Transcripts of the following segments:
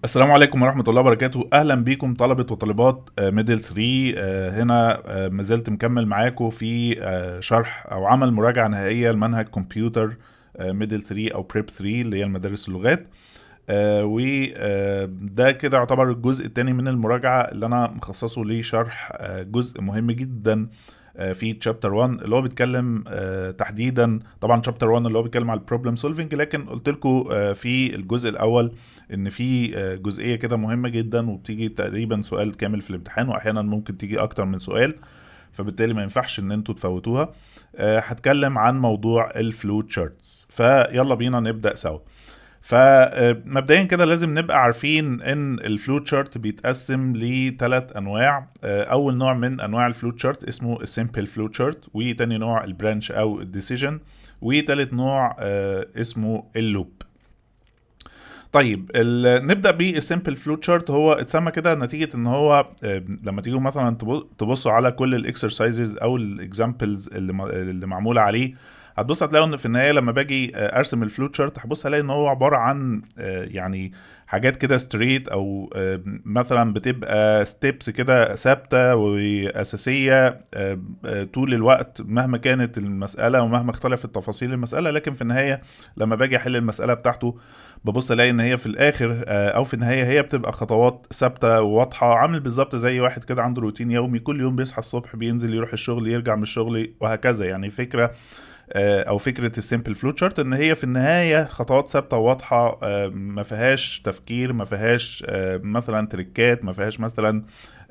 السلام عليكم ورحمة الله وبركاته. أهلا بيكم طلبة وطالبات middle 3. هنا ما زلت مكمل معاكم في شرح أو عمل مراجعة نهائية لمنهج كمبيوتر middle 3 أو prep 3 اللي هي المدارس اللغات، وده كده يعتبر الجزء الثاني من المراجعة اللي أنا مخصصة لشرح جزء مهم جدا في chapter 1 اللي هو بيتكلم تحديدا، طبعا chapter 1 اللي هو بيتكلم على ال problem solving. لكن قلت لكم في الجزء الاول ان في جزئية كده مهمة جدا وبتيجي تقريبا سؤال كامل في الامتحان، واحيانا ممكن تيجي اكتر من سؤال، فبالتالي ما ينفعش ان انتوا تفوتوها. هتكلم عن موضوع ال flow charts، فيلا بينا نبدا سوا. فمبدئيا كده لازم نبقى عارفين ان ال flow chart بيتقسم لثلاث انواع. اول نوع من انواع ال flow chart اسمه ال simple flow chart، وتاني نوع ال branch او ال decision، وتالت نوع اسمه ال loop. طيب، نبدا بال simple flow chart. هو اتسمى كده نتيجة ان هو لما تيجوا مثلا تبصوا على كل ال exercises او ال examples اللي معمولة عليه، هتبص هتلاقوا ان في النهاية لما باجي ارسم ال flow chart هبص الاقي ان هو عبارة عن يعني حاجات كده straight، او مثلا بتبقى steps كده ثابتة واساسية طول الوقت مهما كانت المسالة ومهما اختلفت تفاصيل المساله. لكن في النهاية لما باجي احل المسالة بتاعته ببص الاقي ان هي في الاخر او في النهاية هي بتبقى خطوات ثابتة وواضحه، عامل بالظبط زي واحد كده عنده روتين يومي، كل يوم بيصحى الصبح بينزل يروح الشغل يرجع من الشغل وهكذا. يعني فكرة او فكرة ال simple flow chart ان هي في النهاية خطوات ثابتة وواضحه، ما فيهاش تفكير، ما فيهاش مثلا تريكات، ما فيهاش مثلا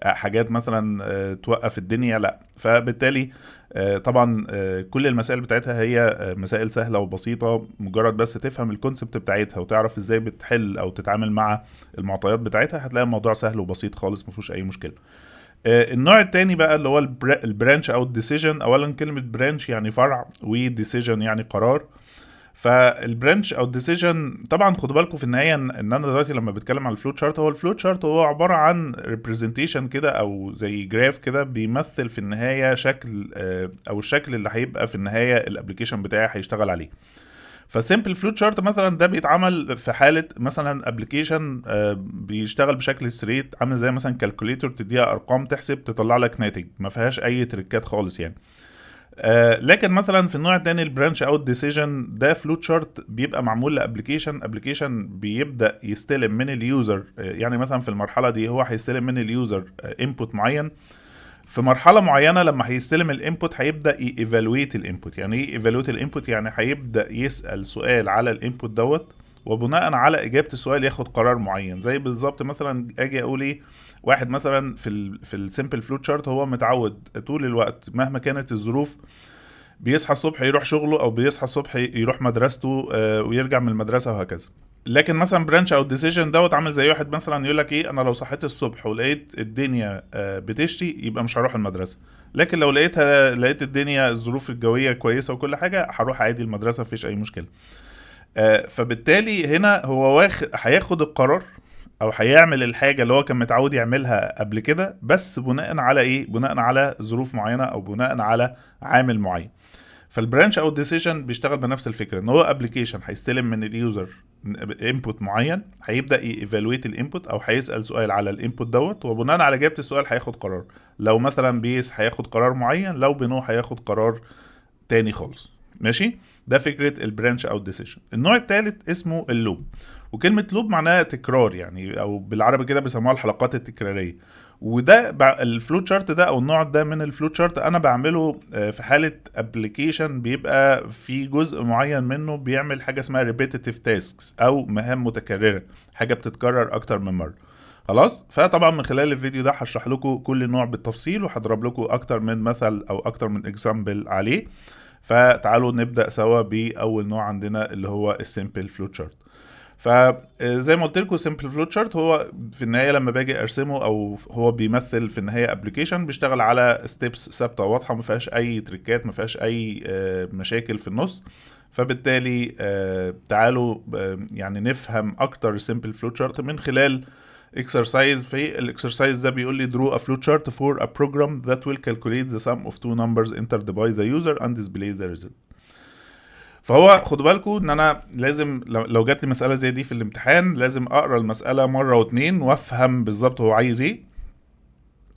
حاجات مثلا توقف الدنيا، لا. فبالتالي طبعا كل المسائل بتاعتها هي مسائل سهلة وبسيطه، مجرد بس تفهم ال concept بتاعتها وتعرف ازاي بتحل او تتعامل مع المعطيات بتاعتها، هتلاقي الموضوع سهل وبسيط خالص، ما فيهوش اي مشكله. النوع التاني بقى اللي هو ال branch او ال decision. اولا كلمة branch يعني فرع، و decision يعني قرار. فال branch او ال decision طبعا خدوا بالكم في النهاية ان انا دلوقتي لما بتكلم على ال flow chart، هو ال flow chart هو عبارة عن representation كده او زي graph كده بيمثل في النهاية شكل او الشكل اللي هيبقى في النهاية ال application بتاعي هيشتغل عليه. ف simple flow chart مثلا ده بيتعمل في حاله مثلا application بيشتغل بشكل straight، عامل زي مثلا calculator، تديها ارقام تحسب تطلع لك ناتج، ما فيهاش اي تريكات خالص يعني. لكن مثلا في النوع الثاني ال branch او ال decision، ده flow chart بيبقى معمول ل application، application بيبدا يستلم من ال user، يعني مثلا في المرحلة دي هو هيستلم من ال user input معين. في مرحلة معينة لما هيستلم ال input هيبدا ي evaluate ال input. يعني ايه evaluate ال input؟ يعني هيبدا يسال سؤال على ال input دوت، وبناء على اجابه السؤال ياخد قرار معين. زي بالظبط مثلا اجي اقول ايه، واحد مثلا في ال simple flow chart هو متعود طول الوقت مهما كانت الظروف بيصحى الصبح يروح شغله، او بيصحى الصبح يروح مدرسته ويرجع من المدرسة وهكذا. لكن مثلا branch او decision دوت عامل زي واحد مثلا يقول لك ايه، انا لو صحيت الصبح ولقيت الدنيا بتشتي يبقى مش هروح المدرسه، لكن لو لقيت الدنيا الظروف الجوية كويسة وكل حاجة هروح عادي المدرسه، مفيش اي مشكله. فبالتالي هنا هو واخد هياخد القرار او هيعمل الحاجة اللي هو كان متعود يعملها قبل كده، بس بناء على ايه؟ بناء على ظروف معينة او بناء على عامل معين. فال branch او ال decision بيشتغل بنفس الفكره، ان هو application هيستلم من ال user input معين، هيبدا ي evaluate ال input او هيسال سؤال على ال input دوت، وبناء على اجابه السؤال هياخد قرار. لو مثلا ب yes هياخد قرار معين، لو ب no هياخد قرار تاني خالص. ماشي، ده فكرة ال branch او ال decision. النوع الثالث اسمه ال loop، وكلمه loop معناها تكرار يعني، او بالعربي كده بيسموها الحلقات التكراريه. وده ال flow chart ده او النوع ده من ال flow chart انا بعمله في حاله application بيبقى في جزء معين منه بيعمل حاجة اسمها repetitive tasks او مهام متكرره، حاجة بتتكرر اكتر من مره. خلاص، فطبعا من خلال الفيديو ده هشرح لكم كل نوع بالتفصيل، وهضرب لكم اكتر من مثل او اكتر من example عليه. فتعالوا نبدا سوا باول نوع عندنا اللي هو ال simple flow chart. فزي ما قلت لكم، simple flow chart هو في النهاية لما باجي ارسمه او هو بيمثل في النهاية application بيشتغل على steps ثابتة وواضحه، ما فيهاش اي تريكات، ما فيهاش اي مشاكل في النص. فبالتالي تعالوا يعني نفهم اكتر simple flow chart من خلال exercise. في ال exercise ده بيقول لي draw a flow chart for a program that will calculate the sum of two numbers entered by the user and display the result. فهو خدوا بالكم ان انا لازم لو جات لي مسالة زي دي في الامتحان لازم اقرا المسالة مرة واتنين وافهم بالظبط هو عايز ايه،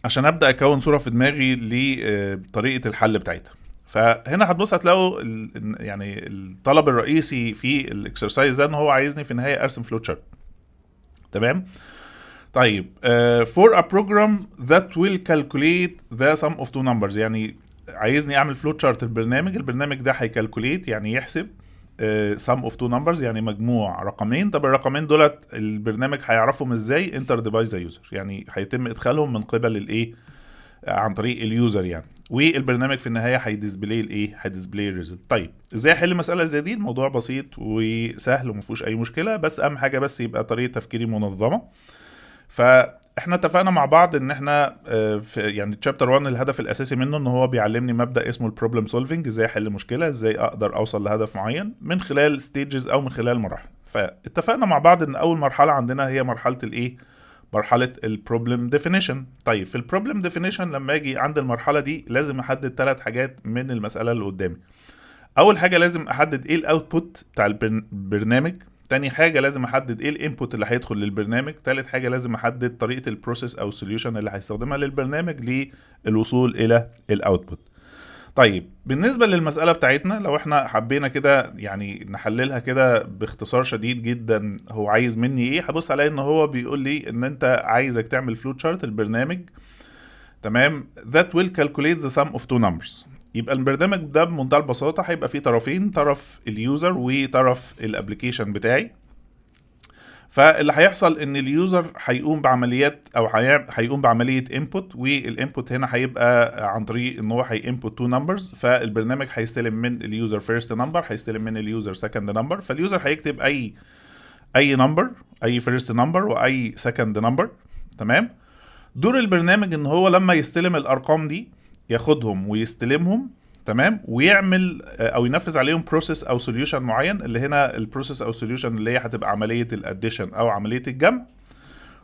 عشان ابدا اكون صوره في دماغي لطريقه الحل بتاعتها. فهنا هتبص هتلاقوا يعني الطلب الرئيسي في ال exercise ده ان هو عايزني في النهاية ارسم flow chart. تمام. طيب for a program that will calculate the sum of two numbers، يعني عايزني اعمل flow chart البرنامج ده هي calculate يعني يحسب sum of two numbers، يعني مجموع رقمين. طب الرقمين دولت البرنامج هيعرفهم ازاي؟ entered by the user، يعني هيتم ادخالهم من قبل الايه، عن طريق ال user يعني، والبرنامج في النهاية هي display الايه، هي display ال result. طيب ازاي احل مسالة زي دي؟ الموضوع بسيط وسهل وما فيهوش اي مشكلة، بس اهم حاجة بس يبقى طريقه تفكيري منظمة. فاحنا اتفقنا مع بعض ان احنا في يعني chapter 1 الهدف الاساسي منه ان هو بيعلمني مبدا اسمه ال problem solving، ازاي احل مشكلة، ازاي اقدر اوصل لهدف معين من خلال stages او من خلال مراحل. فاتفقنا مع بعض ان اول مرحلة عندنا هي مرحلة الايه، مرحلة ال problem definition. طيب في ال problem definition لما اجي عند المرحلة دي لازم احدد 3 حاجات من المسالة اللي قدامي. اول حاجة لازم احدد ايه ال output بتاع البرنامج، تاني حاجة لازم احدد ايه ال input اللي هيدخل للبرنامج، تالت حاجة لازم احدد طريقه ال process او ال solution اللي هيستخدمها للبرنامج للوصول الى ال output. طيب بالنسبة للمسالة بتاعتنا لو احنا حبينا كده يعني نحللها كده باختصار شديد جدا، هو عايز مني ايه؟ هبص على ان هو بيقول لي ان انت عايزك تعمل flow chart البرنامج، تمام، that will calculate the sum of two numbers. يبقى البرنامج ده بمنتهى البساطة هيبقى فيه طرفين، طرف ال user وطرف ال application بتاعي. فاللي هيحصل ان ال user هيقوم بعمليات او هيقوم بعملية input، وال input هنا هيبقى عن طريق ان هو هي input two numbers. فالبرنامج هيستلم من ال user first number، هيستلم من ال user second number. فال user هيكتب اي number، اي first number واي second number. تمام. دور البرنامج ان هو لما يستلم الارقام دي ياخدهم ويستلمهم، تمام، ويعمل او ينفذ عليهم process او solution معين، اللي هنا ال process او solution اللي هي هتبقى عملية ال addition او عملية الجمع.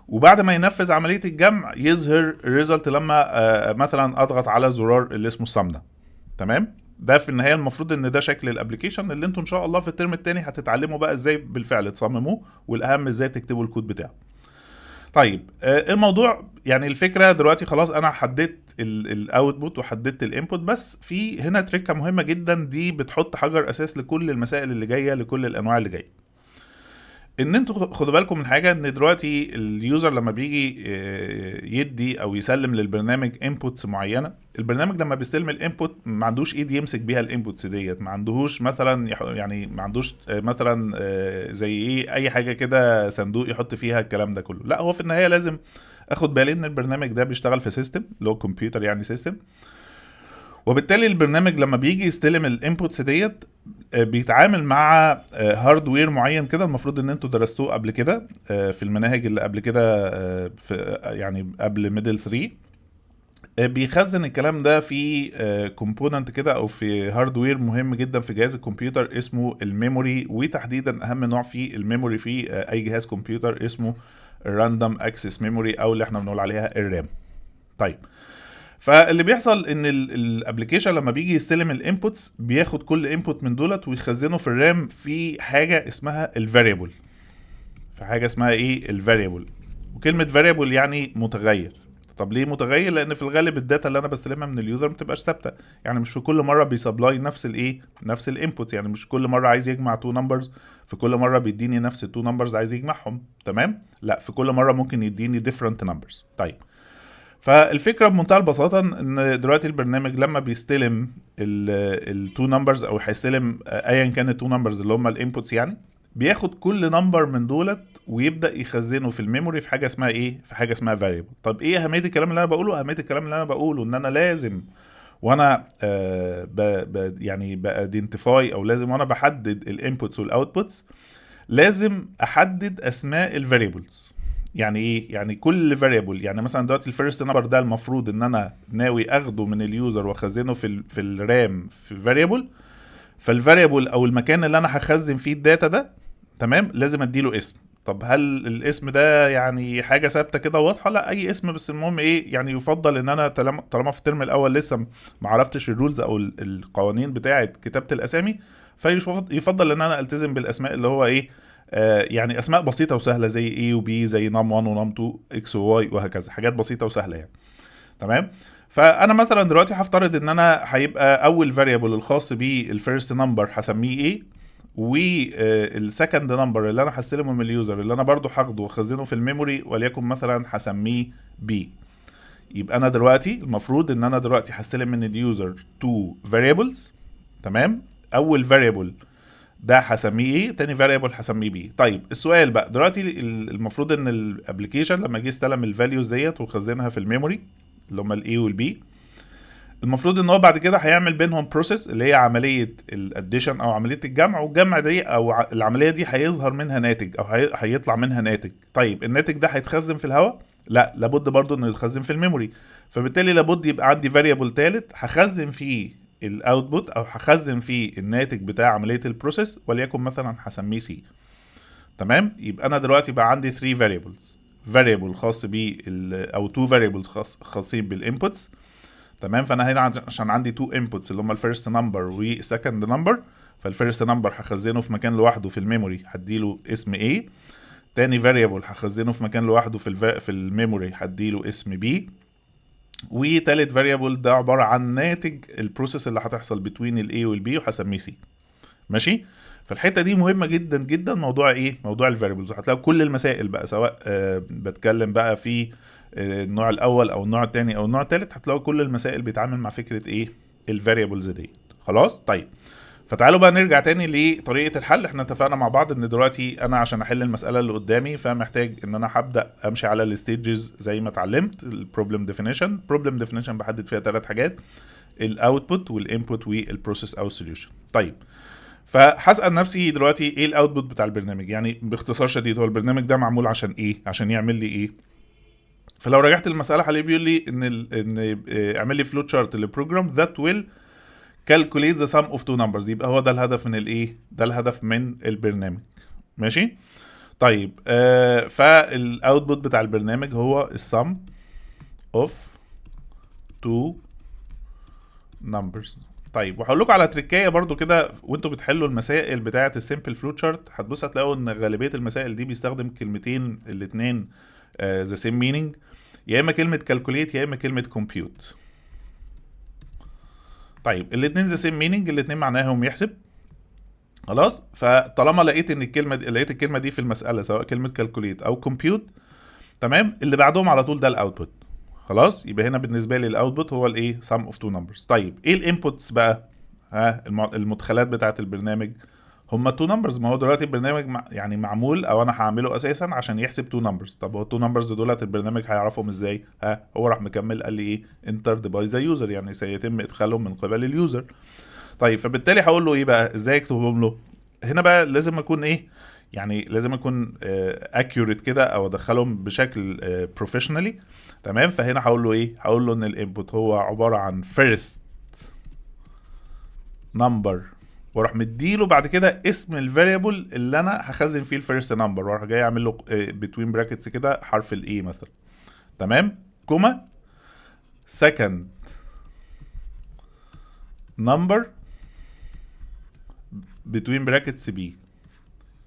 وبعد ما ينفذ عملية الجمع يظهر ال result لما مثلا اضغط على زرار اللي اسمه ال sum ده. تمام. ده في النهاية المفروض ان ده شكل ال application اللي انتوا ان شاء الله في الترم الثاني هتتعلموا بقى ازاي بالفعل تصمموه، والاهم ازاي تكتبوا الكود بتاعه. طيب الموضوع يعني الفكرة دلوقتي خلاص انا حددت ال output وحددت ال input، بس في هنا تريكه مهمة جدا دي بتحط حجر اساس لكل المسائل اللي جاية، لكل الانواع اللي جاية. ان انتوا خدوا بالكم من حاجة، ان دلوقتي ال user لما بيجي يدي او يسلم للبرنامج inputs معينة، البرنامج لما بيستلم ال input ما عندوش ايد يمسك بيها ال inputs ديت، ما عندهوش مثلا يعني ما عندوش مثلا زي ايه اي حاجة كده صندوق يحط فيها الكلام ده كله. لا، هو في النهاية لازم اخد بالي ان البرنامج ده بيشتغل في system اللي هو كمبيوتر يعني system، وبالتالي البرنامج لما بيجي يستلم ال inputs ديت بيتعامل مع hardware معين كده، المفروض ان انتوا درستوه قبل كده في المناهج اللي قبل كده، في يعني قبل middle 3، بيخزن الكلام ده في component كده او في hardware مهم جدا في جهاز الكمبيوتر اسمه ال memory، وتحديدا اهم نوع في ال memory في اي جهاز كمبيوتر اسمه ال random access memory او اللي احنا بنقول عليها ال RAM. طيب فاللي بيحصل ان ال application لما بيجي يستلم ال inputs بياخد كل input من دولت ويخزنه في ال RAM في حاجة اسمها ال variable. في حاجة اسمها ايه؟ ال variable. وكلمه variable يعني متغير. طب ليه متغير؟ لان في الغالب ال data اللي انا بستلمها من ال user ما بتبقاش ثابتة، يعني مش في كل مرة بي supply نفس الايه؟ نفس ال input، يعني مش كل مرة عايز يجمع two numbers في كل مرة بيديني نفس ال two numbers عايز يجمعهم، تمام؟ لا، في كل مرة ممكن يديني different numbers. طيب فالفكرة بمنتهى البساطة ان دلوقتي البرنامج لما بيستلم ال two numbers او هيستلم ايا كان ال two numbers اللي هم ال inputs، يعني بياخد كل number من دولت ويبدا يخزنه في ال memory في حاجة اسمها ايه؟ في حاجة اسمها variable. طب ايه اهمية الكلام اللي انا بقوله؟ اهمية الكلام اللي انا بقوله ان انا لازم وانا ب ب يعني ب identify او لازم وانا بحدد ال inputs وال outputs لازم احدد اسماء ال variables. يعني ايه؟ يعني كل variable، يعني مثلا دلوقتي ال first number ده المفروض ان انا ناوي اخده من ال user واخزنه في ال RAM في variable، فال variable او المكان اللي انا هخزن فيه ال data ده، تمام، لازم اديله اسم. طب هل الاسم ده يعني حاجة ثابتة كده واضحة؟ لا، اي اسم، بس المهم ايه؟ يعني يفضل ان انا طالما في الترم الاول لسه ما عرفتش ال rules او القوانين بتاعه كتابه الاسامي، فيفضل ان انا التزم بالاسماء اللي هو ايه، يعني اسماء بسيطة وسهلة زي A و B، زي num 1 و num 2، x و y وهكذا، حاجات بسيطة وسهلة يعني. تمام. فانا مثلا دلوقتي هفترض ان انا هيبقى اول variable الخاص بال first number هسميه A، وال second number اللي انا هستلمه من ال user اللي انا برضو هاخده واخزنه في ال memory وليكن مثلا هسميه B. يبقى انا دلوقتي المفروض ان انا دلوقتي هستلم من ال user two variables. تمام. اول variable ده هسميه A، تاني variable هسميه B. طيب السؤال بقى دلوقتي، المفروض ان ال application لما جه استلم ال values ديت وخزنها في ال memory اللي هم ال A وال B، المفروض ان هو بعد كده هيعمل بينهم process اللي هي عملية ال addition او عملية الجمع، والجمع دي او العملية دي هيظهر منها ناتج او هيطلع منها ناتج. طيب الناتج ده هيتخزن في الهواء؟ لا، لابد برضو انه يتخزن في ال memory، فبالتالي لابد يبقى عندي variable ثالث هخزن فيه ال output او هخزن فيه الناتج بتاع عملية ال process، وليكن مثلا هسميه C. تمام. يبقى انا دلوقتي بقى عندي 3 variables، variable خاص بال او 2 variables خاصين بال inputs. تمام. فانا هنا عشان عندي 2 inputs اللي هم ال first number و second number، فال first number هخزنه في مكان لوحده في ال memory هديله اسم A، تاني variable هخزنه في مكان لوحده في ال memory هديله اسم B، وتالت variable ده عبارة عن ناتج ال process اللي هتحصل between ال A وال B وهسميه C. ماشي. فالحته دي مهمة جدا جدا، موضوع ايه؟ موضوع ال variables. هتلاقي كل المسائل بقى سواء بتكلم بقى في النوع الاول او النوع الثاني او النوع الثالث، هتلاقوا كل المسائل بيتعامل مع فكرة ايه؟ ال variables دي. خلاص. طيب فتعالوا بقى نرجع تاني لطريقه الحل. احنا اتفقنا مع بعض ان دلوقتي انا عشان احل المسالة اللي قدامي فمحتاج ان انا هبدا امشي على ال stages زي ما اتعلمت. ال problem definition، problem definition بحدد فيها ثلاث حاجات، ال output وال input وال process او ال solution. طيب فهسال نفسي دلوقتي ايه ال output بتاع البرنامج؟ يعني باختصار شديد هو البرنامج ده معمول عشان ايه؟ عشان يعمل لي ايه؟ فلو رجعت المسالة هلاقيه بيقول لي ان اعمل لي flow chart لل program that will calculate the sum of two numbers. يبقى هو ده الهدف من الايه؟ ده الهدف من البرنامج. ماشي. طيب فال output بتاع البرنامج هو ال sum of two numbers. طيب وهقول لكم على تريكايه برضو كده وانتوا بتحلوا المسائل بتاعه ال simple flow chart، هتبص هتلاقوا ان غالبية المسائل دي بيستخدم كلمتين الاثنين the same meaning، يا اما كلمة calculate يا اما كلمة compute. طيب الاثنين the same meaning، الاثنين معناهم يحسب. خلاص. فطالما لقيت ان الكلمة دي، لقيت الكلمة دي في المسالة سواء كلمة calculate او compute، تمام، اللي بعدهم على طول ده ال output. خلاص. يبقى هنا بالنسبة لي ال output هو الايه؟ sum of two numbers. طيب ايه ال inputs بقى؟ ها المدخلات بتاعه البرنامج هما two numbers. ما هو دلوقتي البرنامج يعني معمول او انا هعمله اساسا عشان يحسب two numbers. طب هو two numbers دولت البرنامج هيعرفهم ازاي؟ ها هو راح مكمل قال لي ايه؟ entered by the user، يعني سيتم ادخالهم من قبل ال user. طيب فبالتالي هقول له ايه بقى؟ ازاي اكتبهم له؟ هنا بقى لازم اكون ايه؟ يعني لازم اكون accurate كده او ادخلهم بشكل professionally. تمام. فهنا هقول له ايه؟ هقول له ان ال input هو عبارة عن first number، واروح مديله بعد كده اسم ال variable اللي انا هخزن فيه ال first number، واروح جاي اعمل له between brackets كده حرف ال A مثلا. تمام، comma second number between brackets b.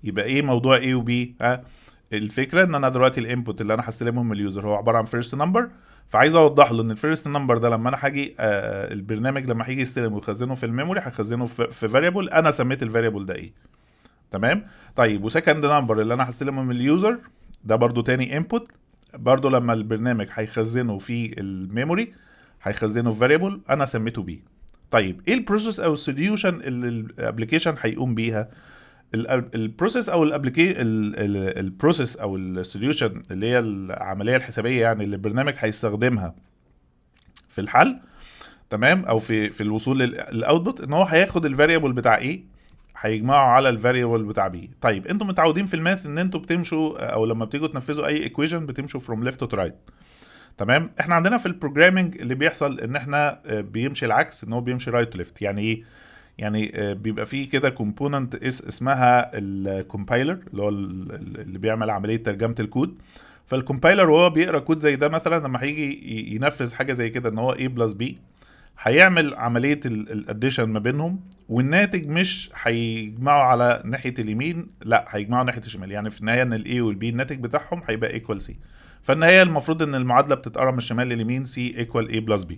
يبقى ايه موضوع A و B؟ ها الفكرة ان انا دلوقتي ال input اللي انا هستلمهم من ال user هو عبارة عن first number، فعايز اوضح له ان ال first number ده لما انا هاجي البرنامج لما هيجي يستلمه ويخزنه في ال memory هيخزنه في variable انا سميت ال variable ده ايه. تمام. طيب و second number اللي انا هستلمه من ال user ده برضو تاني input، برضو لما البرنامج هيخزنه في ال memory هيخزنه في variable انا سميته B. طيب ايه ال process او ال solution اللي ال application هيقوم بيها؟ ال process او ال ال process او ال solution اللي هي العملية الحسابيه يعني اللي البرنامج هيستخدمها في الحل، تمام، او في الوصول لل output، ان هو هياخد ال variable بتاع A هيجمعه على ال variable بتاع B. طيب انتوا متعودين في ال math ان انتوا بتمشوا او لما بتيجوا تنفذوا اي equation بتمشوا from left to right. تمام. احنا عندنا في ال programming اللي بيحصل ان احنا بيمشي العكس، ان هو بيمشي right to left. يعني ايه؟ يعني بيبقى فيه كده component اسمها ال compiler اللي هو اللي بيعمل عملية ترجمه الكود. فال compiler وهو بيقرا كود زي ده مثلا لما هيجي ينفذ حاجة زي كده ان هو A plus B، هيعمل عملية ال addition ما بينهم، والناتج مش هيجمعه على ناحية اليمين، لا هيجمعه ناحية الشمال. يعني في النهاية ان ال A وال B الناتج بتاعهم هيبقى equal C. فالنهايه المفروض ان المعادلة بتتقرا من الشمال لليمين، C equal A plus B.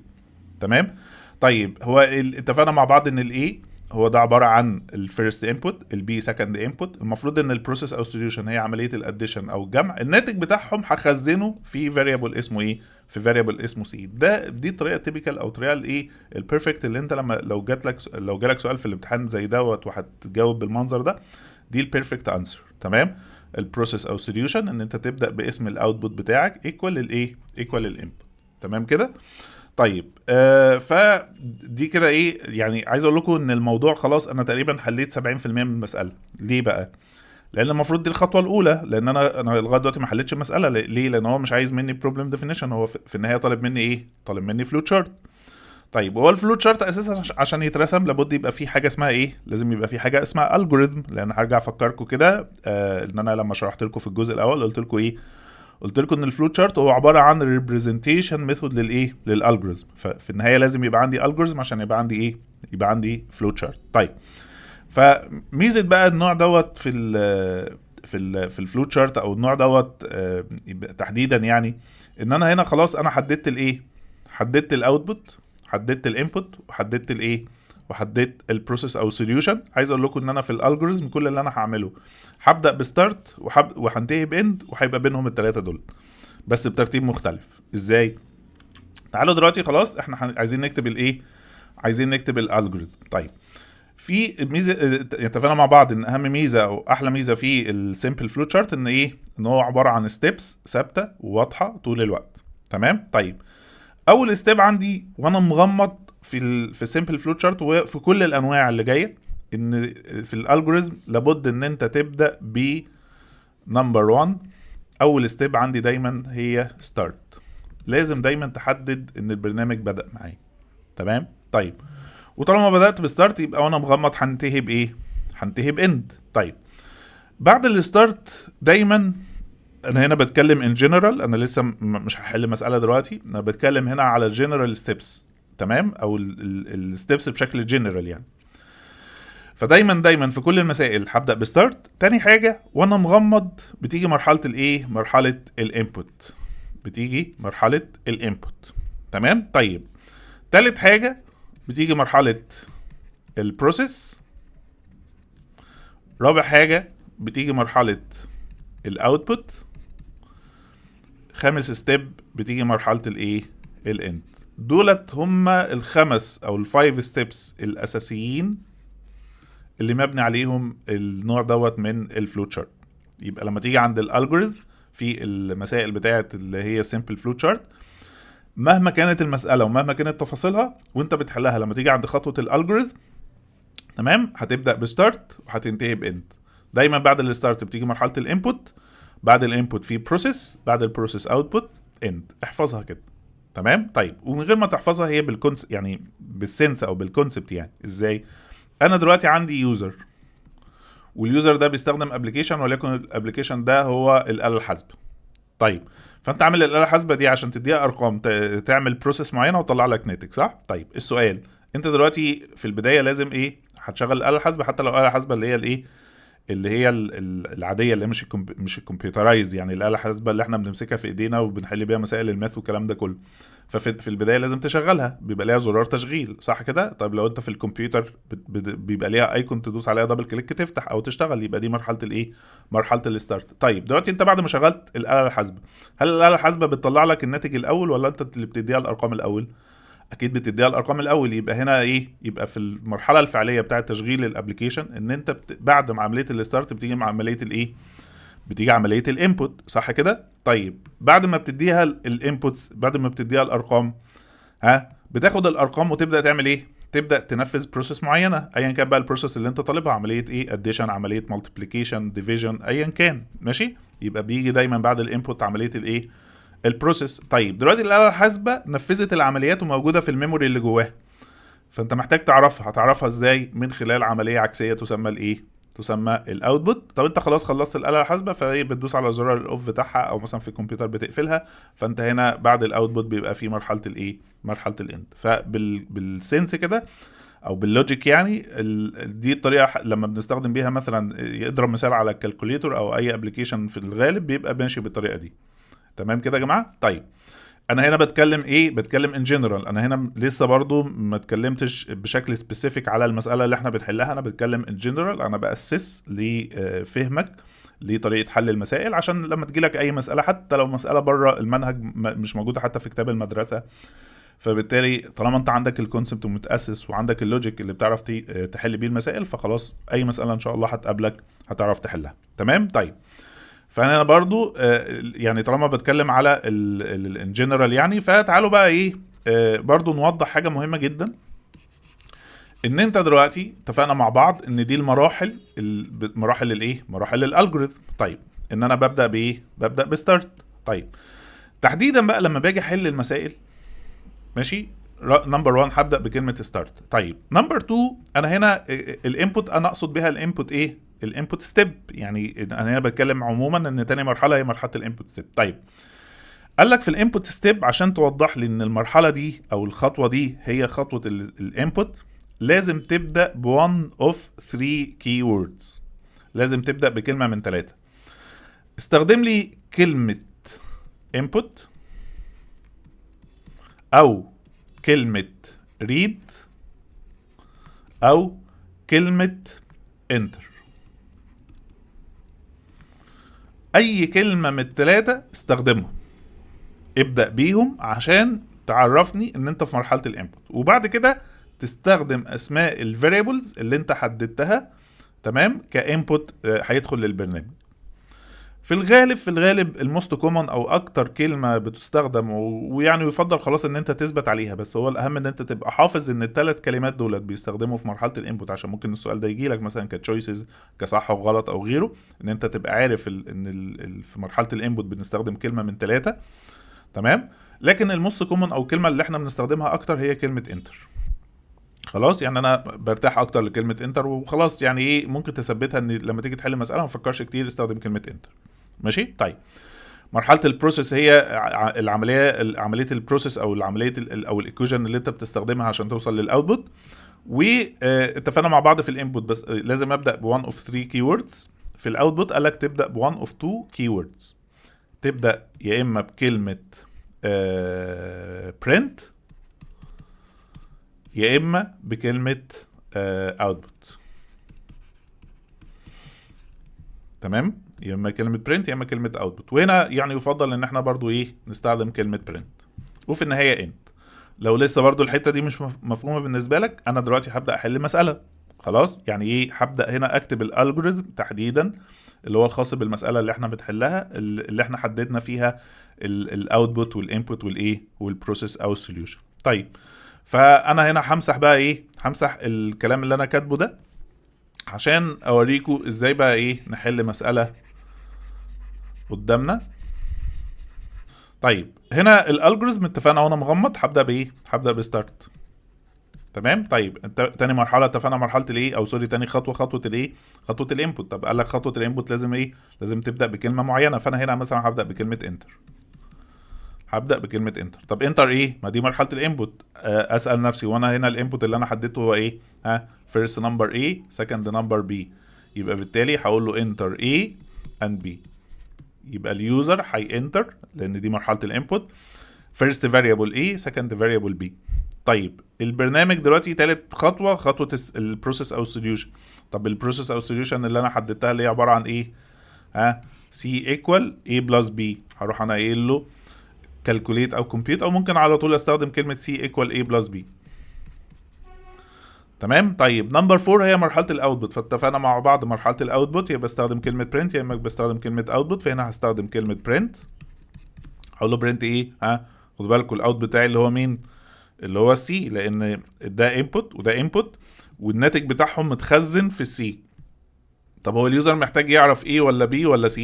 تمام. طيب هو اتفقنا مع بعض ان ال A هو ده عبارة عن ال first input، ال B second input. المفروض ان ال process او solution هي عملية ال addition او الجمع، الناتج بتاعهم هخزنه في variable اسمه ايه؟ في variable اسمه C. دي الطريقة ال typical او الطريقة الايه ال perfect اللي انت لما لو جالك سؤال في الامتحان زي دوت وهتجاوب بالمنظر ده، دي ال perfect answer. تمام. ال process او solution ان انت تبدا باسم ال output بتاعك equal الايه؟ equal ال input. تمام كده. طيب فدي كده ايه، يعني عايز اقول لكم ان الموضوع خلاص انا تقريبا حليت 70% من المسالة. ليه بقى؟ لان المفروض دي الخطوة الاولى، لان انا لغاية دلوقتي ما حليتش المسالة. ليه؟ لان هو مش عايز مني problem definition، هو في النهاية طالب مني ايه؟ طالب مني flow chart. طيب هو ال flow chart اساسا عشان يترسم لابد يبقى في حاجة اسمها ايه؟ لازم يبقى في حاجة اسمها algorithm. لان هرجع افكركم كده ان انا لما شرحت لكم في الجزء الاول قلت لكم ايه؟ قلت لكم ان ال flow chart هو عبارة عن representation method للايه؟ لل algorithm. ففي النهاية لازم يبقى عندي algorithm عشان يبقى عندي ايه؟ يبقى عندي flow chart. طيب فميزه بقى النوع دوت في ال flow chart او النوع دوت تحديدا، يعني ان انا هنا خلاص انا حددت الايه؟ حددت ال output، حددت ال input، وحددت الايه؟ وحددت ال process او solution. عايز اقول لكم ان انا في ال algorithm كل اللي انا هعمله هبدا ب start وهنتهي ب end، وهيبقى بينهم الثلاثة دول بس بترتيب مختلف. ازاي؟ تعالوا دلوقتي خلاص احنا عايزين نكتب الايه؟ عايزين نكتب ال algorithm. طيب في ميزة اتفقنا مع بعض ان اهم ميزة او احلى ميزة في ال simple flow chart ان ايه؟ ان هو عبارة عن steps ثابتة وواضحة طول الوقت. تمام. طيب اول step عندي وانا مغمض في ال simple flow chart وفي كل الانواع اللي جاية، ان في ال algorithm لابد ان انت تبدا ب number 1. اول step عندي دايما هي start، لازم دايما تحدد ان البرنامج بدا معايا. تمام. طيب وطالما بدات ب start يبقى وانا مغمض هنتهي بايه؟ هنتهي ب end. طيب بعد ال start دايما انا هنا بتكلم in general، انا لسه مش هحل مسالة دلوقتي، انا بتكلم هنا على general steps. تمام، او ال steps بشكل جنرال يعني. فدايما دايما في كل المسائل هبدا ب start. تاني حاجة وانا مغمض بتيجي مرحلة الايه؟ مرحلة ال input، بتيجي مرحلة ال input. تمام. طيب تالت حاجة بتيجي مرحلة ال process. رابع حاجة بتيجي مرحلة ال output. خامس step بتيجي مرحلة الايه؟ ال end. دولت هما الخمس او ال five steps الاساسيين اللي مبني عليهم النوع دوت من ال flow chart. يبقى لما تيجي عند ال algorithm في المسائل بتاعه اللي هي simple flow chart، مهما كانت المسالة ومهما كانت تفاصيلها وانت بتحلها، لما تيجي عند خطوة ال algorithm، تمام، هتبدا ب start وهتنتهي ب end. دايما بعد ال start بتيجي مرحلة ال input، بعد ال input في process، بعد ال process output، end. احفظها كده. تمام. طيب ومن غير ما تحفظها هي بال conce يعني بال sense او بال concept. يعني ازاي؟ انا دلوقتي عندي user، وال user ده بيستخدم application، وليكن ال application ده هو الاله الحاسبة. طيب فانت عامل الاله الحاسبة دي عشان تديها ارقام تعمل process معينة وتطلع لك ناتج، صح؟ طيب السؤال، انت دلوقتي في البداية لازم ايه؟ هتشغل الاله الحاسبة، حتى لو الاله الحاسبة اللي هي الايه؟ اللي هي العادية اللي مش ال computerized، يعني الاله الحاسبة اللي احنا بنمسكها في ايدينا وبنحل بيها مسائل ال math والكلام ده كله. ففي البداية لازم تشغلها، بيبقى ليها زرار تشغيل، صح كده؟ طيب لو انت في الكمبيوتر بيبقى ليها icon تدوس عليها double click تفتح او تشتغل، يبقى دي مرحلة الايه؟ مرحلة ال start. طيب دلوقتي انت بعد ما شغلت الاله الحاسبة، هل الاله الحاسبة بتطلع لك الناتج الاول ولا انت اللي بتديها الارقام الاول؟ اكيد بتديها الارقام الاول. يبقى هنا ايه؟ يبقى في المرحلة الفعلية بتاعه تشغيل ال application ان انت بعد ما عملية ال start بتيجي مع عملية الايه؟ بتيجي عملية ال input، صح كده؟ طيب بعد ما بتديها ال inputs، بعد ما بتديها الارقام، ها بتاخد الارقام وتبدا تعمل ايه؟ تبدا تنفذ process معينة، ايا كان بقى ال process اللي انت طالبها، عملية ايه؟ addition، عملية multiplication، division، ايا كان، ماشي؟ يبقى بيجي دايما بعد ال input عملية الايه؟ ال process. طيب دلوقتي الاله الحاسبة نفذت العمليات وموجودة في ال memory اللي جواها، فانت محتاج تعرفها. هتعرفها ازاي؟ من خلال عملية عكسية تسمى الايه؟ تسمى ال output. طب انت خلاص خلصت الاله الحاسبه، فهي بتدوس على زرار ال off بتاعها، او مثلا في الكمبيوتر بتقفلها. فانت هنا بعد ال output بيبقى في مرحلة الايه؟ مرحلة ال end. فبال sense كده او بال logic يعني، دي الطريقة لما بنستخدم بيها مثلا، يضرب مثال على ال calculator او اي application في الغالب بيبقى ماشي بالطريقة دي. تمام كده يا جماعة؟ طيب انا هنا بتكلم ايه؟ بتكلم in general. انا هنا لسه برضو ما اتكلمتش بشكل specific على المسالة اللي احنا بنحلها، انا بتكلم in general. انا باسس لفهمك لطريقه حل المسائل، عشان لما تجيلك اي مسالة، حتى لو مسالة بره المنهج مش موجودة حتى في كتاب المدرسة، فبالتالي طالما انت عندك ال concept ومتاسس وعندك ال logic اللي بتعرف تحل بيه المسائل، فخلاص اي مسالة ان شاء الله هتقابلك هتعرف تحلها. تمام؟ طيب فانا برضو يعني طالما بتكلم على ال general يعني، فتعالوا بقى ايه برضو نوضح حاجة مهمة جدا. ان انت دلوقتي اتفقنا مع بعض ان دي المراحل، مراحل الايه؟ مراحل ال algorithm. طيب ان انا ببدا بايه؟ ببدا ب start. طيب تحديدا بقى لما باجي احل المسائل، ماشي، number 1 هبدا بكلمه start. طيب number 2، انا هنا ال input انا اقصد بها ال input ايه؟ ال input step. يعني انا هنا بتكلم عموما ان تاني مرحلة هي مرحلة ال input step. طيب قال لك في ال input step عشان توضح لي ان المرحلة دي او الخطوة دي هي خطوة ال input، لازم تبدا ب 1 of 3 keywords، لازم تبدا بكلمه من 3. استخدم لي كلمة input او كلمة read او كلمة enter. اي كلمة من التلاتة استخدمهم، ابدأ بيهم عشان تعرفني ان انت في مرحلة ال input، وبعد كده تستخدم اسماء ال variables اللي انت حددتها، تمام، ك input هيدخل للبرنامج. في الغالب ال most common او اكتر كلمة بتستخدم ويعني يفضل خلاص ان انت تثبت عليها، بس هو الاهم ان انت تبقى حافظ ان الثلاث كلمات دولت بيستخدموا في مرحلة ال input، عشان ممكن السؤال ده يجي لك مثلا ك choices كصح وغلط او غيره، ان انت تبقى عارف ان في مرحلة ال input بنستخدم كلمة من 3، تمام. لكن ال most common او الكلمة اللي احنا بنستخدمها اكتر هي كلمة enter. خلاص، يعني انا برتاح اكتر لكلمة enter وخلاص. يعني ايه، ممكن تثبتها ان لما تيجي تحل مسالة ما تفكرش كتير، استخدم كلمة enter. ماشي. طيب مرحلة ال process هي العملية، عملية ال process او العملية او ال equation اللي انت بتستخدمها عشان توصل لل output. واتفقنا مع بعض في ال input بس لازم ابدا ب 1 of 3 keywords. في ال output قال لك تبدا ب 1 of 2 keywords، تبدا يا اما بكلمه print يا اما بكلمه output. تمام، يا اما كلمة print يا اما كلمة output. وهنا يعني يفضل ان احنا برضو ايه نستخدم كلمة print، وفي النهاية end. لو لسه برضو الحتة دي مش مفهومه بالنسبة لك، انا دلوقتي هبدا احل مسالة. خلاص، يعني ايه، هبدا هنا اكتب ال algorithm تحديدا اللي هو الخاص بالمسالة اللي احنا بنحلها، اللي احنا حددنا فيها ال output وال input والايه وال process او ال solution. طيب فانا هنا همسح بقى ايه، همسح الكلام اللي انا كاتبه ده عشان اوريكم ازاي بقى ايه نحل مسالة قدامنا. طيب هنا ال algorithm اتفقنا وانا مغمض هبدا بايه، هبدا ب start. تمام. طيب انت تاني مرحلة اتفقنا مرحلة الايه، او sorry تاني خطوة، خطوة الايه، خطوة ال input. طب قال لك خطوة ال input لازم ايه، لازم تبدا بكلمه معينة، فانا هنا مثلا هبدا بكلمه enter. هبدا بكلمه enter. طب enter ايه؟ ما دي مرحلة ال input. اسال نفسي وانا هنا ال input اللي انا حددته هو ايه؟ ها، first number A second number B، يبقى بالتالي هقول له enter A and B. يبقى ال user هي enter لان دي مرحلة ال input، first variable A second variable B. طيب البرنامج دلوقتي تالت خطوة، خطوة ال process او ال solution. طب ال process او ال solution اللي انا حددتها اللي هي عبارة عن ايه؟ ها، C equal A plus B. هروح انا قايل له calculate او compute، او ممكن على طول استخدم كلمة C equal A plus B. تمام. طيب number 4 هي مرحلة ال output، فاتفقنا مع بعض مرحلة ال output يبقى بستخدم كلمة print يا اما بستخدم كلمة output، فهنا هستخدم كلمة print. هقول له print ايه؟ ها، خدوا بالكم ال out بتاعي اللي هو مين؟ اللي هو ال C، لان ده input وده input والناتج بتاعهم متخزن في ال C. طب هو ال user محتاج يعرف A ولا B ولا C؟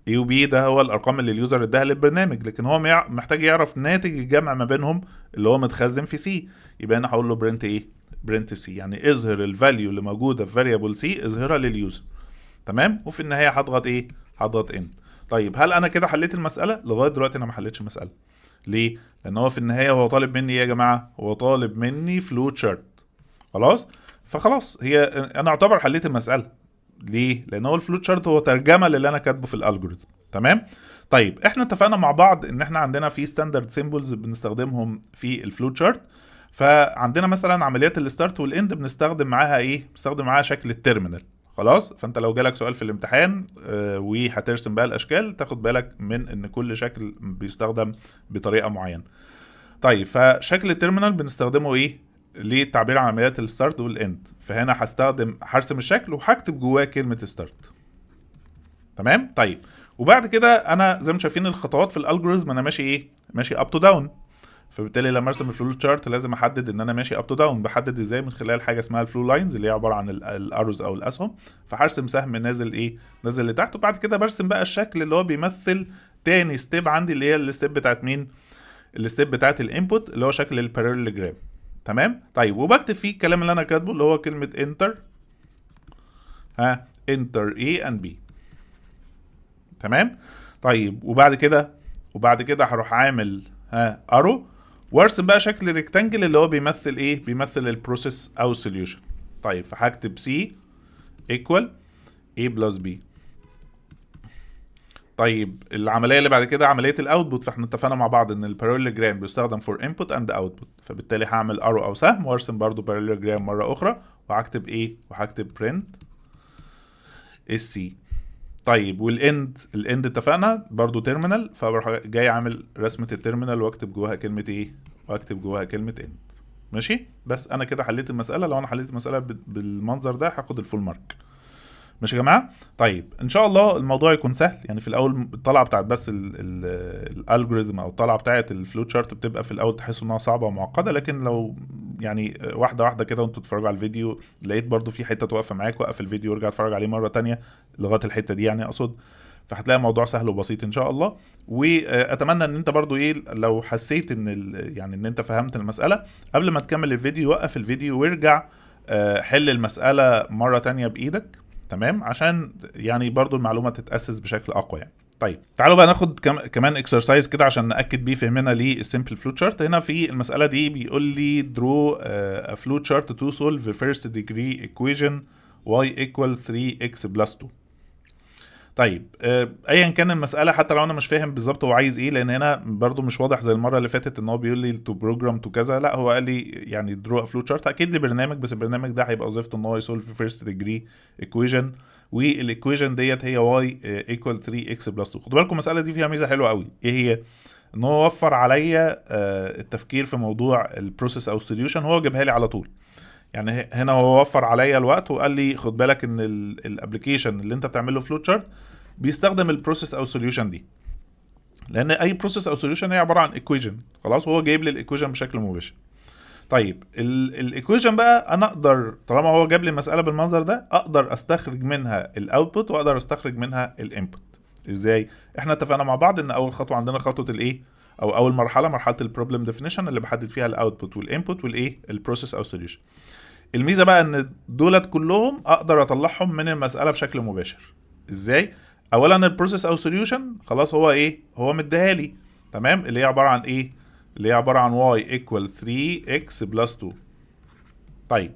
A و B ده هو الارقام اللي ال user اداها للبرنامج، لكن هو محتاج يعرف ناتج الجمع ما بينهم اللي هو متخزن في C. يبقى انا هقول له print ايه؟ print C، يعني اظهر ال value اللي موجودة في variable C، اظهرها لل user. تمام. وفي النهاية هضغط ايه؟ هضغط end. طيب هل انا كده حليت المساله؟ لغاية دلوقتي انا ما حليتش المساله. ليه؟ لان هو في النهاية هو طالب مني ايه يا جماعة؟ هو طالب مني flow chart. خلاص؟ فخلاص هي انا اعتبر حليت المساله. ليه؟ لان هو ال flow chart هو ترجمه للي انا كاتبه في ال algorithm. تمام؟ طيب احنا اتفقنا مع بعض ان احنا عندنا في standard symbols بنستخدمهم في ال flow chart. فعندنا مثلا عمليات ال start وال end بنستخدم معاها ايه؟ بنستخدم معاها شكل ال terminal. خلاص؟ فانت لو جالك سؤال في الامتحان وهترسم بقى الاشكال، تاخد بالك من ان كل شكل بيستخدم بطريقة معينة. طيب فشكل ال terminal بنستخدمه ايه؟ للتعبير عن عمليات ال start وال end. فهنا هرسم الشكل وهكتب جواه كلمة start. تمام؟ طيب وبعد كده انا زي ما شايفين الخطوات في ال algorithm انا ماشي ايه؟ ماشي up to down. فبالتالي لما ارسم ال flow chart لازم احدد ان انا ماشي up to down. بحدد ازاي؟ من خلال حاجة اسمها ال flow lines اللي هي عبارة عن ال arrows او الاسهم. فهرسم سهم نازل ايه؟ نازل لتحت. وبعد كده برسم بقى الشكل اللي هو بيمثل تاني step عندي اللي هي ال step بتاعت مين؟ ال step بتاعت ال input اللي هو شكل ال parallelogram. تمام؟ طيب وبكتب فيه الكلام اللي انا كاتبه اللي هو كلمة enter، ها، enter A and B. تمام؟ طيب وبعد كده هروح عامل ها arrow وارسم بقى شكل rectangle اللي هو بيمثل ايه؟ بيمثل ال process او solution. طيب فهكتب C equal A plus B. طيب العملية اللي بعد كده عملية ال output، فاحنا اتفقنا مع بعض ان ال parallelogram بيستخدم for input and output، فبالتالي هعمل arrow او سهم وارسم برضو parallelogram مرة اخرى وهكتب ايه؟ وهكتب print ال C. طيب وال end، ال end اتفقنا برضو terminal، فبروح جاي عامل رسمه ال terminal واكتب جواها كلمة ايه؟ واكتب جواها كلمة end. ماشي؟ بس انا كده حليت المساله. لو انا حليت المسالة بالمنظر ده هاخد ال full mark. ماشي يا جماعة؟ طيب ان شاء الله الموضوع يكون سهل. يعني في الاول الطلعة بتاعت بس ال algorithm او الطلعة بتاعت ال flow chart بتبقى في الاول تحسوا انها صعبة ومعقده، لكن لو يعني واحدة واحدة كده وانتوا بتتفرجوا على الفيديو لقيت برضو في حتة واقفة معاك، وقف الفيديو وارجع اتفرج عليه مرة تانية لغاية الحتة دي يعني اقصد، فهتلاقي الموضوع سهل وبسيط ان شاء الله. واتمنى ان انت برضو ايه لو حسيت ان يعني ان انت فهمت المسالة قبل ما تكمل الفيديو، وقف الفيديو وارجع حل المسالة مرة تانية بايدك. تمام؟ عشان يعني برضو المعلومة تتاسس بشكل اقوى يعني. طيب تعالوا بقى ناخد كمان exercise كده عشان ناكد بيه فهمنا لل simple flow chart. هنا في المسالة دي بيقول لي draw a flow chart to solve the first degree equation y equal 3x plus 2. طيب ايا كان المسالة، حتى لو انا مش فاهم بالظبط هو عايز ايه، لان هنا برضو مش واضح زي المرة اللي فاتت ان هو بيقول لي to program to كذا، لا هو قال لي يعني draw flow chart، اكيد لي برنامج، بس البرنامج ده هيبقى وظيفته ان هو ي solve first degree equation، وال equation ديت هي y equal 3x plus 2. خدوا بالكم المسالة دي فيها ميزة حلوة قوي، ايه هي؟ ان هو وفر عليا التفكير في موضوع ال process او ال solution، هو جابها لي على طول. يعني هنا هو وفر عليا الوقت وقال لي خد بالك ان ال application اللي انت بتعمله flow chart بيستخدم ال process او solution دي، لان اي process او solution هي عبارة عن equation. خلاص، وهو جايب لي ال equation بشكل مباشر. طيب ال equation بقى انا اقدر طالما هو جاب لي المسالة بالمنظر ده اقدر استخرج منها ال output واقدر استخرج منها ال input. ازاي؟ احنا اتفقنا مع بعض ان اول خطوة عندنا خطوة الايه، او اول مرحلة، مرحلة ال problem definition اللي بحدد فيها ال output وال input والايه ال process او solution. الميزة بقى ان دولت كلهم اقدر اطلعهم من المسالة بشكل مباشر. ازاي؟ اولا ال process او solution خلاص هو ايه؟ هو مديها لي. تمام؟ اللي هي عبارة عن ايه؟ اللي هي عبارة عن y equal 3x plus 2. طيب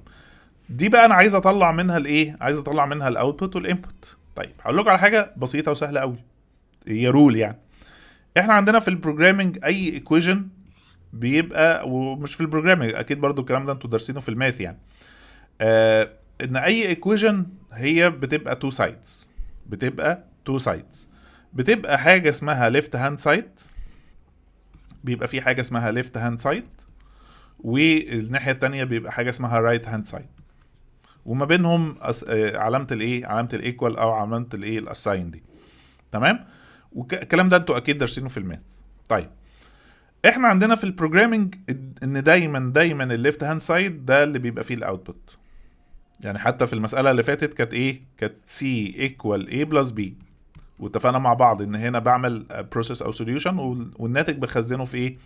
دي بقى انا عايز اطلع منها الايه؟ عايز اطلع منها ال output وال input. طيب هقول لكم على حاجة بسيطة وسهلة قوي، هي rule يعني. احنا عندنا في ال programming اي equation بيبقى، ومش في ال programming اكيد برضو الكلام ده انتوا دارسينه في ال math يعني، ان اي equation هي بتبقى two sides، بتبقى two sides، بتبقى حاجة اسمها left hand side، بيبقى في حاجة اسمها left hand side، والناحية التانية بيبقى حاجة اسمها right hand side، وما بينهم علامة الايه، علامة ال equal او علامة الايه ال assign دي. تمام؟ والكلام ده انتوا اكيد دارسينه في ال math. طيب احنا عندنا في ال programming ان دايما دايما ال left hand side ده اللي بيبقى فيه ال output. يعني حتى في المسالة اللي فاتت كانت ايه؟ كانت C equal A plus B، واتفقنا مع بعض ان هنا بعمل process او solution، والناتج بخزنه في ايه؟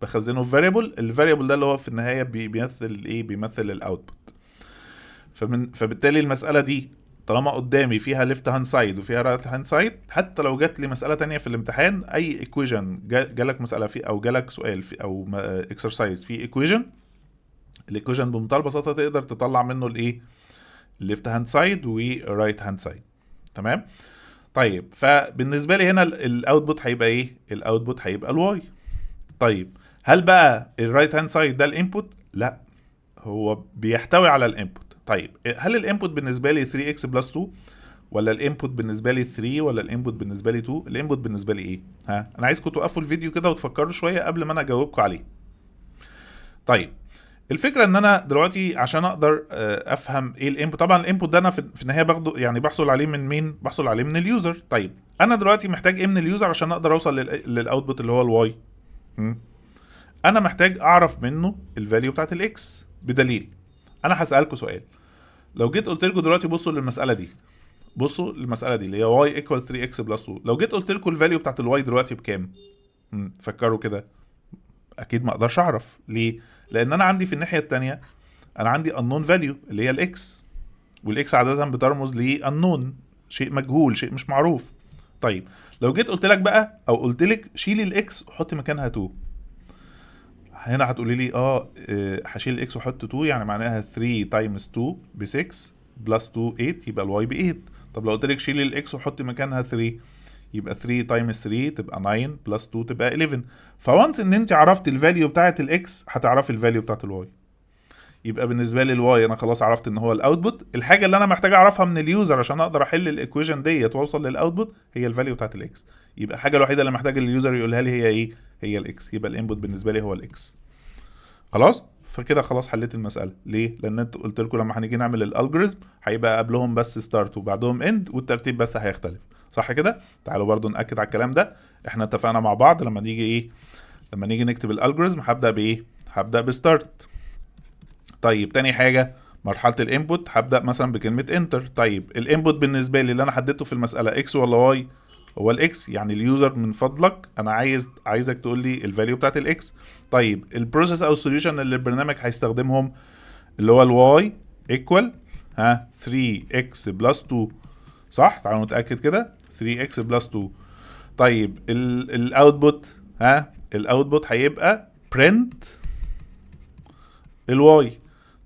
بخزنه في variable. ال variable ده اللي هو في النهاية بيمثل ايه؟ بيمثل ال output. فبالتالي المسالة دي طالما قدامي فيها left hand side وفيها right hand side، حتى لو جات لي مسالة تانية في الامتحان، اي equation جالك مسالة في او جالك سؤال في او exercise في equation، ال equation بمنتهى البساطة تقدر تطلع منه الايه؟ left hand side و right hand side. تمام؟ طيب، فبالنسبه لي هنا ال output هيبقى ايه؟ ال output هيبقى ال y. طيب، هل بقى ال right hand side ده ال input؟ لا، هو بيحتوي على ال input. طيب، هل ال input بالنسبة لي 3 x plus 2 ولا ال input بالنسبة لي 3 ولا ال input بالنسبة لي 2؟ ال input بالنسبة لي ايه؟ ها، انا عايزكم توقفوا الفيديو كده وتفكروا شوية قبل ما انا اجاوبكم عليه. طيب، الفكرة ان انا دلوقتي عشان اقدر افهم ايه ال input، طبعا ال input ده انا في النهاية باخده، يعني بحصل عليه من مين؟ بحصل عليه من ال user. طيب، انا دلوقتي محتاج ايه من ال user عشان اقدر اوصل لل output اللي هو ال y؟ انا محتاج اعرف منه ال value بتاعت ال x. بدليل انا هسالكم سؤال، لو جيت قلت لكم دلوقتي بصوا للمسالة دي، بصوا للمسالة دي اللي هي y equal 3x plus 2، لو جيت قلت لكم ال value بتاعت ال y دلوقتي بكام؟ فكروا كده. اكيد ما اقدرش اعرف. ليه؟ لان انا عندي في الناحية الثانية انا عندي unknown value اللي هي ال x، وال x عادة بترمز ل unknown، شيء مجهول، شيء مش معروف. طيب، لو جيت قلت لك بقى او قلت لك شيلي ال x وحطي مكانها 2، هنا هتقولي لي هشيل ال x واحط 2، يعني معناها 3 times 2 ب 6 plus 2 8، يبقى ال y ب 8. طب لو قلت لك شيلي ال x وحطي مكانها 3، يبقى 3 times 3 تبقى 9 plus 2 تبقى 11. ف once ان انت عرفت ال value بتاعت ال x هتعرفي ال value بتاعت ال y. يبقى بالنسبة لي ال y انا خلاص عرفت ان هو ال output. الحاجة اللي انا محتاج اعرفها من ال user عشان اقدر احل ال equation ديت واوصل لل output هي ال value بتاعت ال x. يبقى الحاجة الوحيدة اللي محتاج ال user يقولها لي هي ايه؟ هي ال x. يبقى ال input بالنسبة لي هو ال x. خلاص، فكده خلاص حليت المسالة. ليه؟ لان انت قلت لكم لما هنيجي نعمل ال algorithm هيبقى قبلهم بس start وبعدهم end، والترتيب بس هيختلف، صح كده؟ تعالوا برضو ناكد على الكلام ده. احنا اتفقنا مع بعض لما نيجي ايه؟ لما نيجي نكتب ال algorithm هبدا بايه؟ هبدا ب start. طيب، تاني حاجة مرحلة ال input هبدا مثلا بكلمه enter. طيب، ال input بالنسبة لي اللي انا حددته في المسالة x ولا y؟ هو ال x. يعني ال user من فضلك انا عايزك تقول لي ال value بتاعت ال x. طيب، ال process او ال solution اللي البرنامج هيستخدمهم اللي هو ال y equal ها 3x plus 2، صح؟ تعالوا نتاكد كده، 3x plus 2. طيب، ال output، ها، ال output هيبقى print ال y.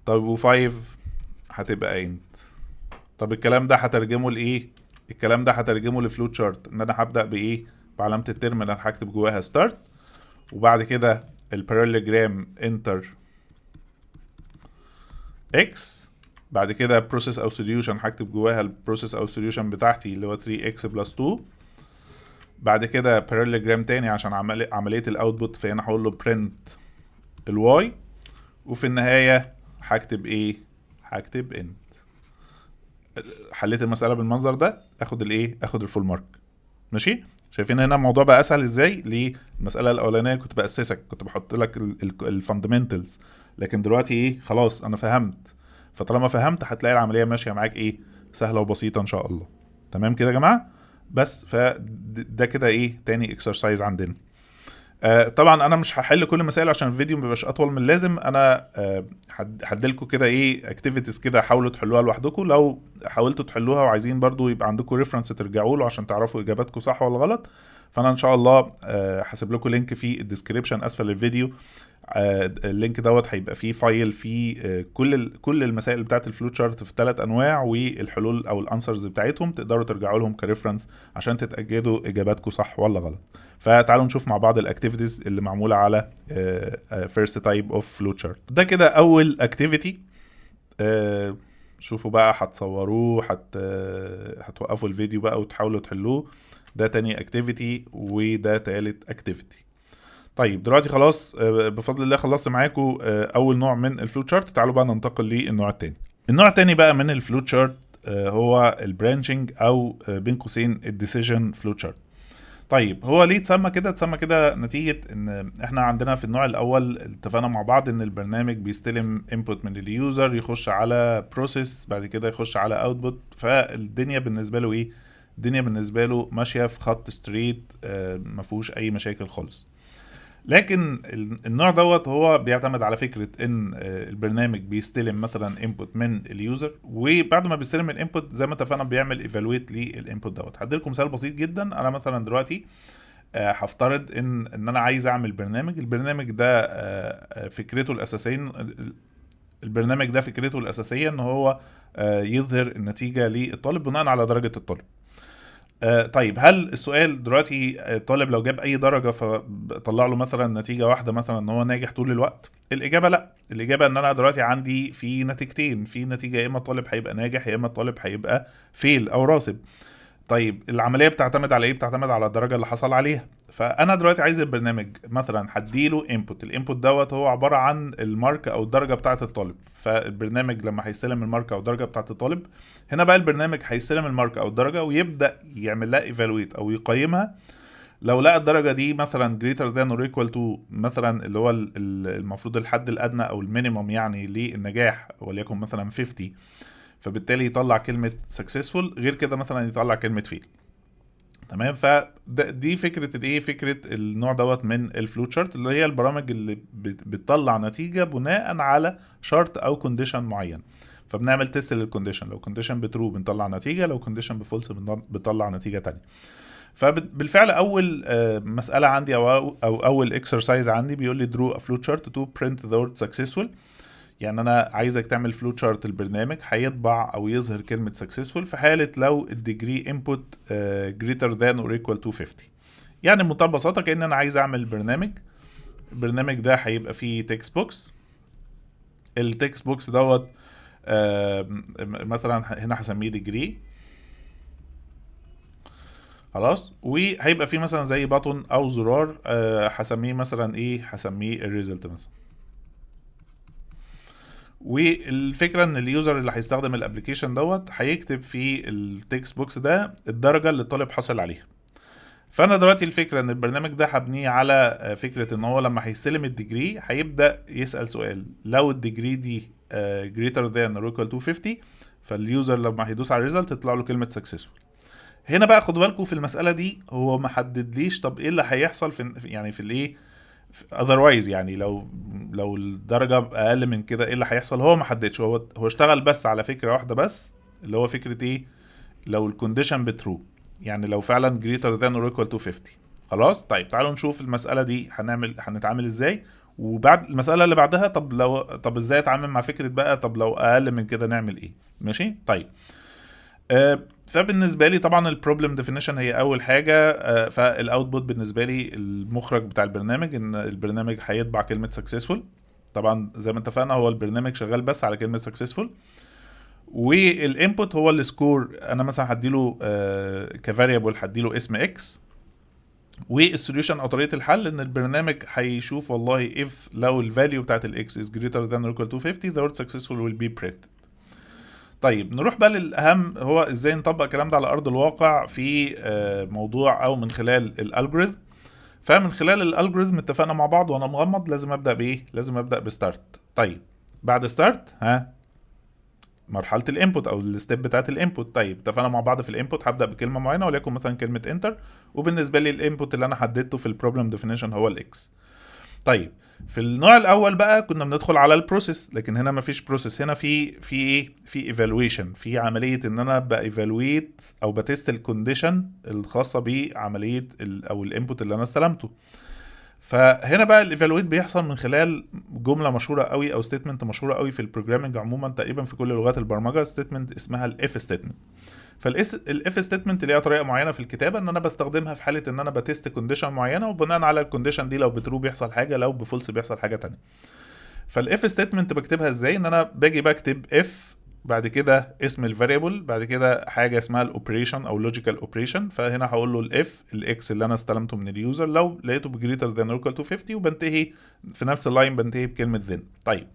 طيب، و5 هتبقى end. طب الكلام ده هترجمه لايه؟ الكلام ده هترجمه ل flow chart، ان انا هبدا بايه؟ بعلامة ال terminal، هكتب جواها start وبعد كده ال parallelogram enter x، بعد كده process او solution هكتب جواها ال process او solution بتاعتي اللي هو 3x plus 2، بعد كده parallelogram تاني عشان عملية ال output، فهنا هقول له print ال y، وفي النهاية هكتب ايه؟ هكتب end. حليت المسألة بالمنظر ده، اخد الايه؟ اخد ال full mark. ماشي؟ شايفين هنا الموضوع بقى اسهل ازاي؟ ليه؟ المسألة الاولانية كنت بأسسك، كنت بحط لك ال fundamentals، لكن دلوقتي ايه؟ خلاص انا فهمت. فطالما فهمت هتلاقي العملية ماشية معاك ايه؟ سهلة وبسيطة ان شاء الله. تمام كده يا جماعة؟ بس فده كده ايه؟ تاني exercise عندنا. طبعا انا مش هحل كل المسائل عشان الفيديو ميبقاش اطول من اللازم. انا هديلكوا كده ايه؟ activities كده، حاولوا تحلوها لوحدكم. لو حاولتوا تحلوها وعايزين برضو يبقى عندكم reference ترجعوا له عشان تعرفوا اجاباتكم صح ولا غلط، فانا ان شاء الله هسيب لكم link في ال description اسفل الفيديو. ال link دوت هيبقى فيه file فيه كل المسائل بتاعت ال flow chart في الثلاث انواع والحلول او ال answers بتاعتهم، تقدروا ترجعوا لهم ك reference عشان تتاكدوا اجاباتكم صح ولا غلط. فتعالوا نشوف مع بعض ال activities اللي معمولة على first type of flow chart. ده كده اول activity. شوفوا بقى هتصوروه، هتوقفوا الفيديو بقى وتحاولوا تحلوه. ده تاني activity وده تالت activity. طيب، دلوقتي خلاص بفضل الله خلصت معاكم اول نوع من ال flow chart. تعالوا بقى ننتقل للنوع التاني. النوع التاني بقى من ال flow chart هو ال branching او بين قوسين ال decision flow chart. طيب، هو ليه اتسمى كده؟ اتسمى كده نتيجة ان احنا عندنا في النوع الاول اتفقنا مع بعض ان البرنامج بيستلم input من ال user، يخش على process، بعد كده يخش على output، فالدنيا بالنسبة له ايه؟ الدنيا بالنسبة له ماشية في خط straight، ما فيهوش اي مشاكل خالص. لكن النوع دوت هو بيعتمد على فكرة ان البرنامج بيستلم مثلا input من ال user، وبعد ما بيستلم ال input زي ما اتفقنا بيعمل evaluate لل input دوت. هديلكم مثال بسيط جدا. انا مثلا دلوقتي هفترض ان انا عايز اعمل برنامج. البرنامج ده فكرته الاساسية، البرنامج ده فكرته الاساسية ان هو يظهر النتيجة للطالب بناء على درجه الطالب. طيب هل السؤال دلوقتي الطالب لو جاب اي درجه فطلع له مثلا نتيجة واحدة مثلا ان هو ناجح طول الوقت؟ الاجابة لا. الاجابة ان انا دلوقتي عندي في نتيجتين، في نتيجة يا اما الطالب هيبقى ناجح يا اما الطالب هيبقى fail او راسب. طيب العملية بتعتمد على ايه؟ بتعتمد على الدرجة اللي حصل عليها. فانا دلوقتي عايز البرنامج مثلا هديله input، ال input دوت هو عبارة عن ال mark او الدرجة بتاعه الطالب. فالبرنامج لما هيستلم ال mark او الدرجة بتاعه الطالب، هنا بقى البرنامج هيستلم ال mark او الدرجة ويبدا يعمل لها evaluate او يقيمها. لو لقى الدرجة دي مثلا greater than or equal to مثلا اللي هو المفروض الحد الادنى او ال minimum يعني للنجاح، وليكن مثلا 50، فبالتالي يطلع كلمة successful، غير كده مثلا يطلع كلمة fail. تمام. فدي فكرة الايه، فكرة النوع دوت من ال flowchart، اللي هي البرامج اللي بتطلع نتيجة بناء على شرط او condition معين. فبنعمل test لل condition، لو condition ب true بنطلع نتيجة، لو condition ب false بنطلع نتيجة تانية. فبالفعل اول مسالة عندي او اول exercise عندي بيقول لي draw a flowchart to print the word successful. يعني انا عايزك تعمل flowchart البرنامج هيطبع او يظهر كلمة successful في حاله لو ال degree input greater than or equal to 50. يعني بمنتهى البساطة كأن انا عايز اعمل برنامج، البرنامج ده هيبقى فيه text box. ال text box دوت مثلا هنا هسميه degree، خلاص. وهيبقى فيه مثلا زي button او زرار، هسميه مثلا ايه، هسميه ال result مثلا. والفكرة ان ال user اللي هيستخدم ال application دوت هيكتب في ال text box ده الدرجة اللي الطالب حصل عليها. فانا دلوقتي الفكرة ان البرنامج ده هبنيه على فكرة ان هو لما هيستلم ال degree هيبدا يسال سؤال، لو ال degree دي greater than or equal to 50، فال user لما هيدوس على ال result تطلع له كلمة successful. هنا بقى خدوا بالكم في المسالة دي هو ما حددليش طب ايه اللي هيحصل في يعني في الايه otherwise، يعني لو الدرجة اقل من كده ايه اللي هيحصل. هو ما حددش، هو اشتغل بس على فكرة واحدة بس، اللي هو فكرة ايه، لو ال condition ب true، يعني لو فعلا greater than or equal to 50. خلاص. طيب تعالوا نشوف المسالة دي هنتعامل ازاي، وبعد المسالة اللي بعدها طب ازاي اتعامل مع فكرة بقى طب لو اقل من كده نعمل ايه. ماشي. طيب فبالنسبه لي طبعا ال problem definition هي اول حاجة. فال output بالنسبة لي المخرج بتاع البرنامج ان البرنامج هيطبع كلمة successful. طبعا زي ما اتفقنا هو البرنامج شغال بس على كلمة successful. وال input هو ال score، انا مثلا هديله ك variable هديله اسم x. وال solution او طريقه الحل ان البرنامج هيشوف والله if لو ال value بتاعت ال x is greater than or equal to 50 the word successful will be printed. طيب نروح بقى للاهم، هو ازاي نطبق الكلام ده على ارض الواقع في موضوع او من خلال ال algorithm. فمن خلال ال algorithm اتفقنا مع بعض وانا مغمض لازم ابدا بايه، لازم ابدا ب start. طيب بعد start ها مرحلة ال input او ال step بتاعت ال input. طيب اتفقنا مع بعض في ال input هبدا بكلمه معينة وليكن مثلا كلمة enter، وبالنسبة لي ال input اللي انا حددته في ال problem definition هو ال x. طيب في النوع الاول بقى كنا بندخل على ال process، لكن هنا مفيش process، هنا في ايه، في evaluation، في عملية ان انا ب evaluate او ب test ال condition الخاصة بعملية او ال input اللي انا استلمته. فهنا بقى ال evaluate بيحصل من خلال جملة مشهورة قوي او statement مشهورة قوي في ال programming عموما تقريبا في كل لغات البرمجة، statement اسمها ال if statement. فال if statement ليها طريقه معينة في الكتابة ان انا بستخدمها في حاله ان انا ب test condition معينة، وبناء على ال condition دي لو ب true بيحصل حاجة، لو ب false بيحصل حاجة تانية. فال if statement بكتبها ازاي؟ ان انا باجي بكتب if بعد كده اسم ال variable، بعد كده حاجة اسمها ال operation او logical operation. فهنا هقول له ال if ال x اللي انا استلمته من ال user لو لقيته ب greater than or equal to 50، وبنتهي في نفس ال line بنتهي بكلمه then. طيب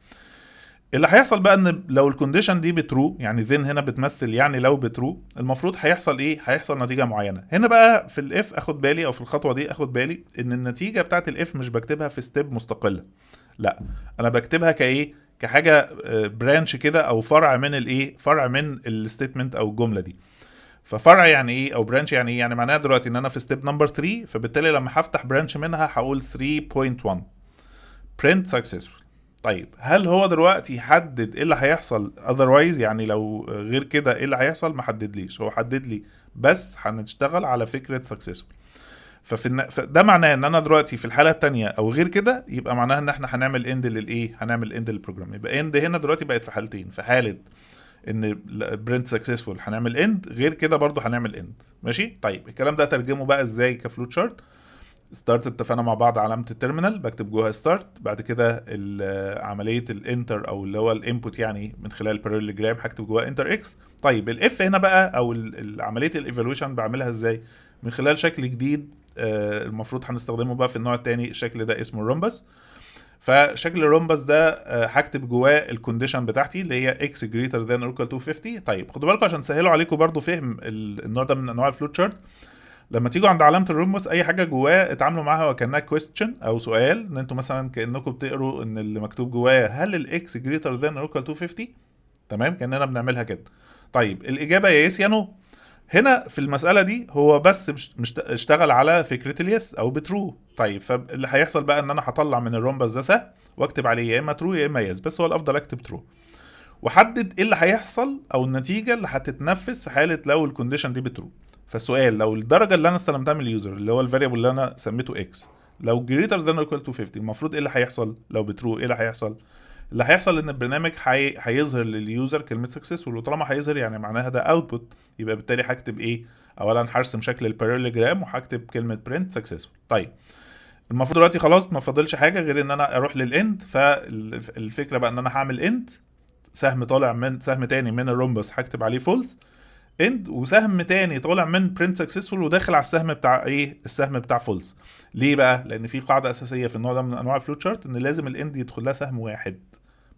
اللي هيحصل بقى ان لو ال condition دي ب true، يعني then هنا بتمثل يعني لو ب true، المفروض هيحصل ايه؟ هيحصل نتيجة معينة. هنا بقى في ال if اخد بالي، او في الخطوة دي اخد بالي ان النتيجة بتاعت ال if مش بكتبها في step مستقلة، لا انا بكتبها كايه؟ كحاجة branch كده او فرع من الايه؟ فرع من ال statement او الجملة دي. ففرع يعني ايه او branch يعني ايه؟ يعني معناها دلوقتي ان انا في step number 3، فبالتالي لما هفتح branch منها هقول 3.1 print successful. طيب هل هو دلوقتي حدد ايه اللي هيحصل otherwise؟ يعني لو غير كده ايه اللي هيحصل؟ ما حددليش، هو حدد لي بس هنشتغل على فكرة successful. فده معناه ان انا دلوقتي في الحالة الثانية او غير كده، يبقى معناها ان احنا هنعمل end للايه؟ هنعمل end لل program. يبقى end هنا دلوقتي بقت في حالتين، في حاله ان print successful هنعمل end، غير كده برضو هنعمل end. ماشي. طيب الكلام ده ترجمه بقى ازاي ك flow chart؟ start اتفقنا مع بعض علامة ال terminal بكتب جواها start، بعد كده عملية ال enter او اللي هو ال input يعني من خلال parallelogram هكتب جواها enter x. طيب ال if هنا بقى او عملية ال evaluation بعملها ازاي؟ من خلال شكل جديد المفروض هنستخدمه بقى في النوع الثاني. الشكل ده اسمه ال rhombus. فشكل ال rhombus ده هكتب جواه ال condition بتاعتي اللي هي x greater than or equal to 50. طيب خدوا بالكم عشان تسهلوا عليكم برضو فهم النوع ده من انواع ال flow chart، لما تيجوا عند علامة ال rhombus اي حاجة جواه اتعاملوا معاها وكانها question او سؤال، ان انتوا مثلا كانكم بتقروا ان اللي مكتوب جواه هل ال x greater than or equal to 50. تمام، كاننا بنعملها كده. طيب الاجابة يا yes يا no. هنا في المسالة دي هو بس مش اشتغل على فكرة ال yes او ب true. طيب فاللي هيحصل بقى ان انا هطلع من ال rhombus ده سهم واكتب عليه يا اما true يا اما yes، بس هو الافضل اكتب true، واحدد ايه اللي هيحصل او النتيجة اللي هتتنفذ في حاله لو ال condition دي ب true. فالسؤال لو الدرجة اللي انا استلمتها من ال user اللي هو ال variable اللي انا سميته x لو greater than or equal to 50، المفروض ايه اللي هيحصل؟ لو ب true ايه اللي هيحصل؟ اللي هيحصل ان البرنامج هيظهر لل user كلمة successful، وطالما هيظهر يعني معناها ده output، يبقى بالتالي هكتب ايه؟ اولا هرسم شكل ال parallelogram وهكتب كلمة print successful. طيب المفروض دلوقتي خلاص ما فاضلش حاجة غير ان انا اروح لل end. فالفكرة بقى ان انا هعمل end، سهم طالع من سهم تاني من ال rhombus هكتب عليه false end، وسهم تاني طالع من print successful وداخل على السهم بتاع ايه؟ السهم بتاع false. ليه بقى؟ لان في قاعدة اساسية في النوع ده من انواع ال flow chart ان لازم ال end يدخل لها سهم واحد،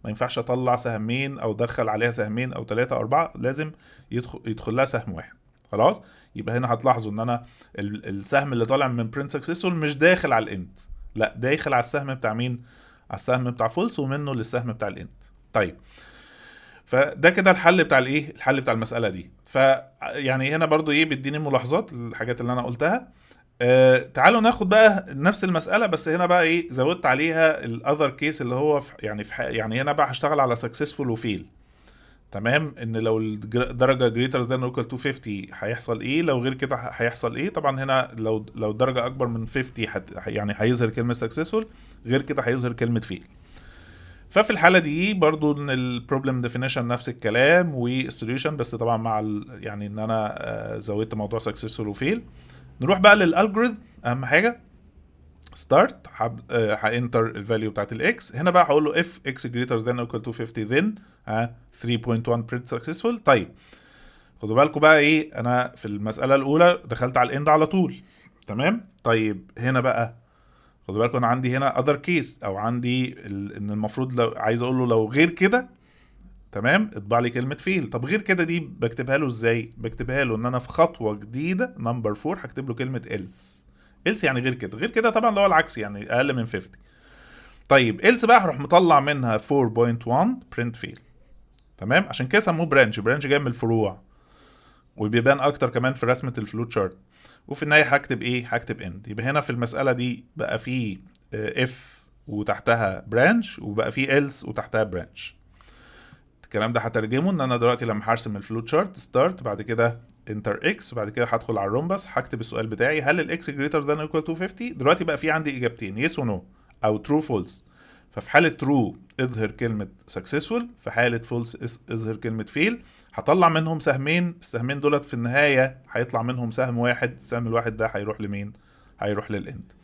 ما ينفعش اطلع سهمين او ادخل عليها سهمين او 3 او 4، لازم يدخل لها سهم واحد. خلاص، يبقى هنا هتلاحظوا ان انا السهم اللي طالع من print successful مش داخل على ال end، لا داخل على السهم بتاع مين؟ على السهم بتاع false، ومنه للسهم بتاع ال end. طيب فده كده الحل بتاع الايه؟ الحل بتاع المسالة دي. فيعني هنا برضو ايه بيديني ملاحظات الحاجات اللي انا قلتها. تعالوا ناخد بقى نفس المسالة بس هنا بقى ايه زودت عليها ال other case اللي هو في يعني في يعني هنا بقى هشتغل على successful و fail. تمام، ان لو الدرجة greater than or equal to 50 هيحصل ايه، لو غير كده هيحصل ايه. طبعا هنا لو الدرجة اكبر من 50 يعني هيظهر كلمة successful، غير كده هيظهر كلمة fail. ففي الحالة دي برضو ان ال problem definition نفس الكلام وال solution، بس طبعا مع يعني ان انا زودت موضوع successful و fail. نروح بقى لل algorithm، اهم حاجة start ه enter ال value بتاعت ال x. هنا بقى هقول له if x greater than or equal to 50 then 3.1 print successful. طيب خدوا بالكم بقى ايه، انا في المسالة الاولى دخلت على ال end على طول. تمام، طيب هنا بقى خدوا بالكم انا عندي هنا other case، او عندي ان المفروض لو عايز اقول له لو غير كده، تمام، اطبع لي كلمة fail. طب غير كده دي بكتبها له ازاي؟ بكتبها له ان انا في خطوة جديدة number 4 هكتب له كلمة else. else يعني غير كده، غير كده طبعا اللي هو العكس يعني اقل من 50. طيب else بقى هروح مطلع منها 4.1 print fail. تمام، عشان كده سموه branch، branch جاي من الفروع، وبيبان اكتر كمان في رسمه ال flow chart. وفي النهاية هكتب ايه؟ هكتب end. يبقى هنا في المسالة دي بقى في if وتحتها branch، وبقى في else وتحتها branch. الكلام ده هترجمه ان انا دلوقتي لما هرسم ال flow chart start، بعد كده enter x، بعد كده هدخل على ال rhombus هكتب السؤال بتاعي هل ال x greater than equal to 50. دلوقتي بقى في عندي اجابتين yes و no او true false. ففي حاله true اظهر كلمة successful، في حاله false اظهر كلمة fail. هطلع منهم سهمين، السهمين دولت في النهاية هيطلع منهم سهم واحد، السهم الواحد ده هيروح لمين؟ هيروح لل end.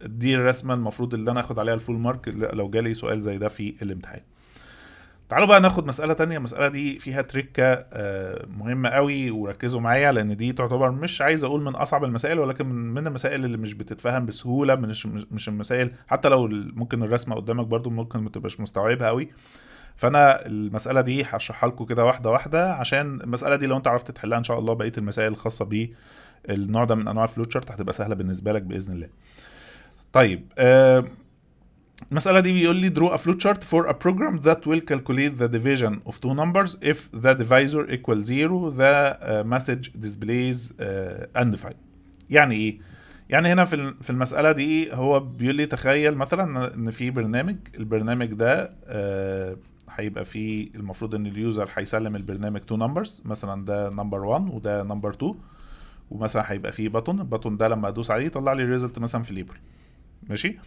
دي الرسمة المفروض اللي انا اخد عليها ال full mark لو جالي سؤال زي ده في الامتحان. تعالوا بقى ناخد مسألة تانية. المسألة دي فيها تريكة مهمة قوي، وركزوا معايا لأن دي تعتبر مش عايز أقول من أصعب المسائل، ولكن من المسائل اللي مش بتتفهم بسهولة، مش المسائل حتى لو ممكن الرسمة قدامك برضو ممكن ما تبقاش مستوعبها قوي. فأنا المسألة دي هشرحها لكم كده واحدة واحدة، عشان المسألة دي لو أنت عرفت تحلها إن شاء الله بقية المسائل الخاصة بالنوع ده من أنواع ال flow chart هتبقى سهلة بالنسبة لك بإذن الله. طيب المسألة دي بيقول لي draw a flowchart for a program that will calculate the division of two numbers. if the divisor equals 0 the message displays undefined. يعني ايه؟ يعني هنا في المسألة دي هو بيقول لي تخيل مثلا ان في برنامج، البرنامج ده هيبقى فيه المفروض ان ال user هيسلم البرنامج two numbers، مثلا ده number 1 وده number 2، ومثلا هيبقى فيه button، ال button ده لما ادوس عليه يطلع لي ال result مثلا في label. ماشي؟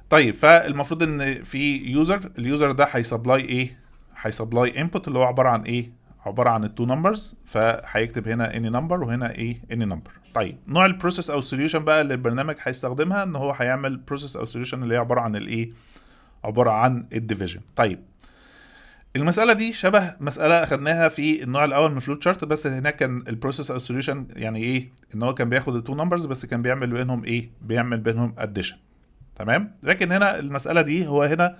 طيب فالمفروض ان في user، ال user ده هي supply ايه؟ هي supply input اللي هو عبارة عن ايه؟ عبارة عن ال two numbers، فهيكتب هنا any number وهنا ايه؟ any number. طيب نوع ال process او ال solution بقى اللي البرنامج هيستخدمها ان هو هيعمل process او solution اللي هي عبارة عن الايه؟ عبارة عن ال division. طيب المسالة دي شبه مسالة اخدناها في النوع الاول من flowchart، بس هناك كان ال process او solution يعني ايه؟ ان هو كان بياخد ال two numbers بس كان بيعمل بينهم ايه؟ بيعمل بينهم addition. تمام؟ لكن هنا المسالة دي هو هنا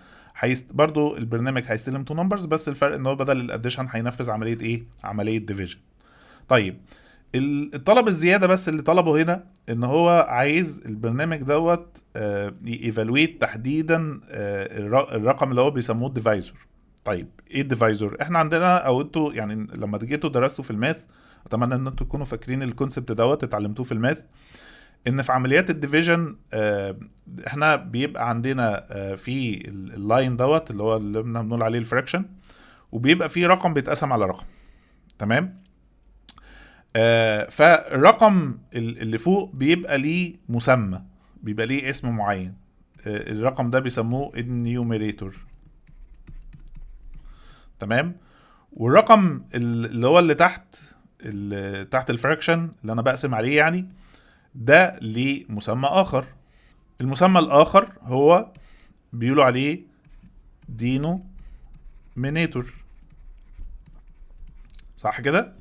برضو البرنامج هيستلم two numbers، بس الفرق ان هو بدل ال addition هينفذ عملية ايه؟ عملية division. طيب الطلب الزيادة بس اللي طلبه هنا ان هو عايز البرنامج دوت ي evaluate تحديدا الرقم اللي هو بيسموه ال divisor. طيب ايه ال divisor؟ احنا عندنا او انتوا يعني لما جيتوا درستوا في ال math، اتمنى ان انتوا تكونوا فاكرين ال concept دوت اتعلمتوه في ال math، ان في عمليات ال division احنا بيبقى عندنا في ال line دوت اللي هو اللي بنقول عليه ال fraction، وبيبقى فيه رقم بيتقسم على رقم. تمام؟ فالرقم اللي فوق بيبقى ليه مسمى، بيبقى ليه اسم معين، الرقم ده بيسموه ال numerator. تمام؟ والرقم اللي هو اللي تحت ال fraction اللي انا بقسم عليه يعني، ده ليه مسمى اخر. المسمى الاخر هو بيقولوا عليه denominator، صح كده؟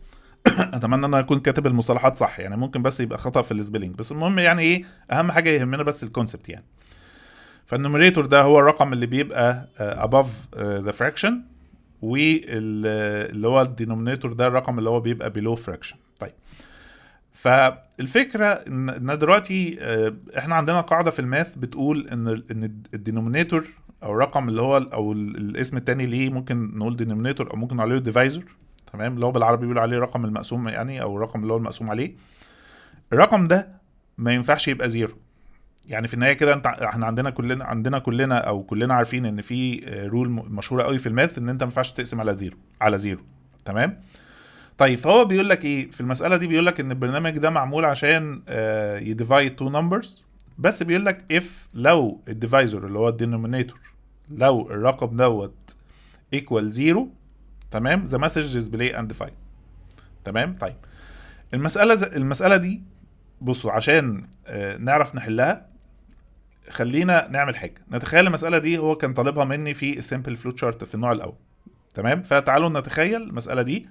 اتمنى ان انا اكون كاتب المصطلحات صح، يعني ممكن بس يبقى خطأ في ال spelling، بس المهم يعني ايه، اهم حاجة يهمنا بس ال concept يعني. فال numerator ده هو الرقم اللي بيبقى above the fraction، واللي هو ال denominator ده الرقم اللي هو بيبقى below fraction. طيب فالفكرة ان دلوقتي احنا عندنا قاعدة في ال math بتقول ان ال denominator او الرقم اللي هو او الاسم التاني ليه ممكن نقول denominator او ممكن نقول عليه divisor. تمام؟ اللي هو بالعربي بيقول عليه رقم المقسوم يعني، او الرقم اللي هو المقسوم عليه. الرقم ده ما ينفعش يبقى zero. يعني في النهاية كده انت احنا عندنا كلنا او كلنا عارفين ان في rule مشهورة قوي في ال math ان انت ما ينفعش تقسم على zero. تمام؟ طيب فهو بيقول لك ايه في المسالة دي؟ بيقول لك ان البرنامج ده معمول عشان ي divide two numbers، بس بيقول لك if لو ال divisor اللي هو ال denominator لو الرقم دوت equal 0، تمام، the message display undefined. تمام؟ طيب المسالة دي بصوا عشان نعرف نحلها خلينا نعمل حاجة. نتخيل المسالة دي هو كان طالبها مني في ال simple flowchart في النوع الاول. تمام؟ فتعالوا نتخيل المسالة دي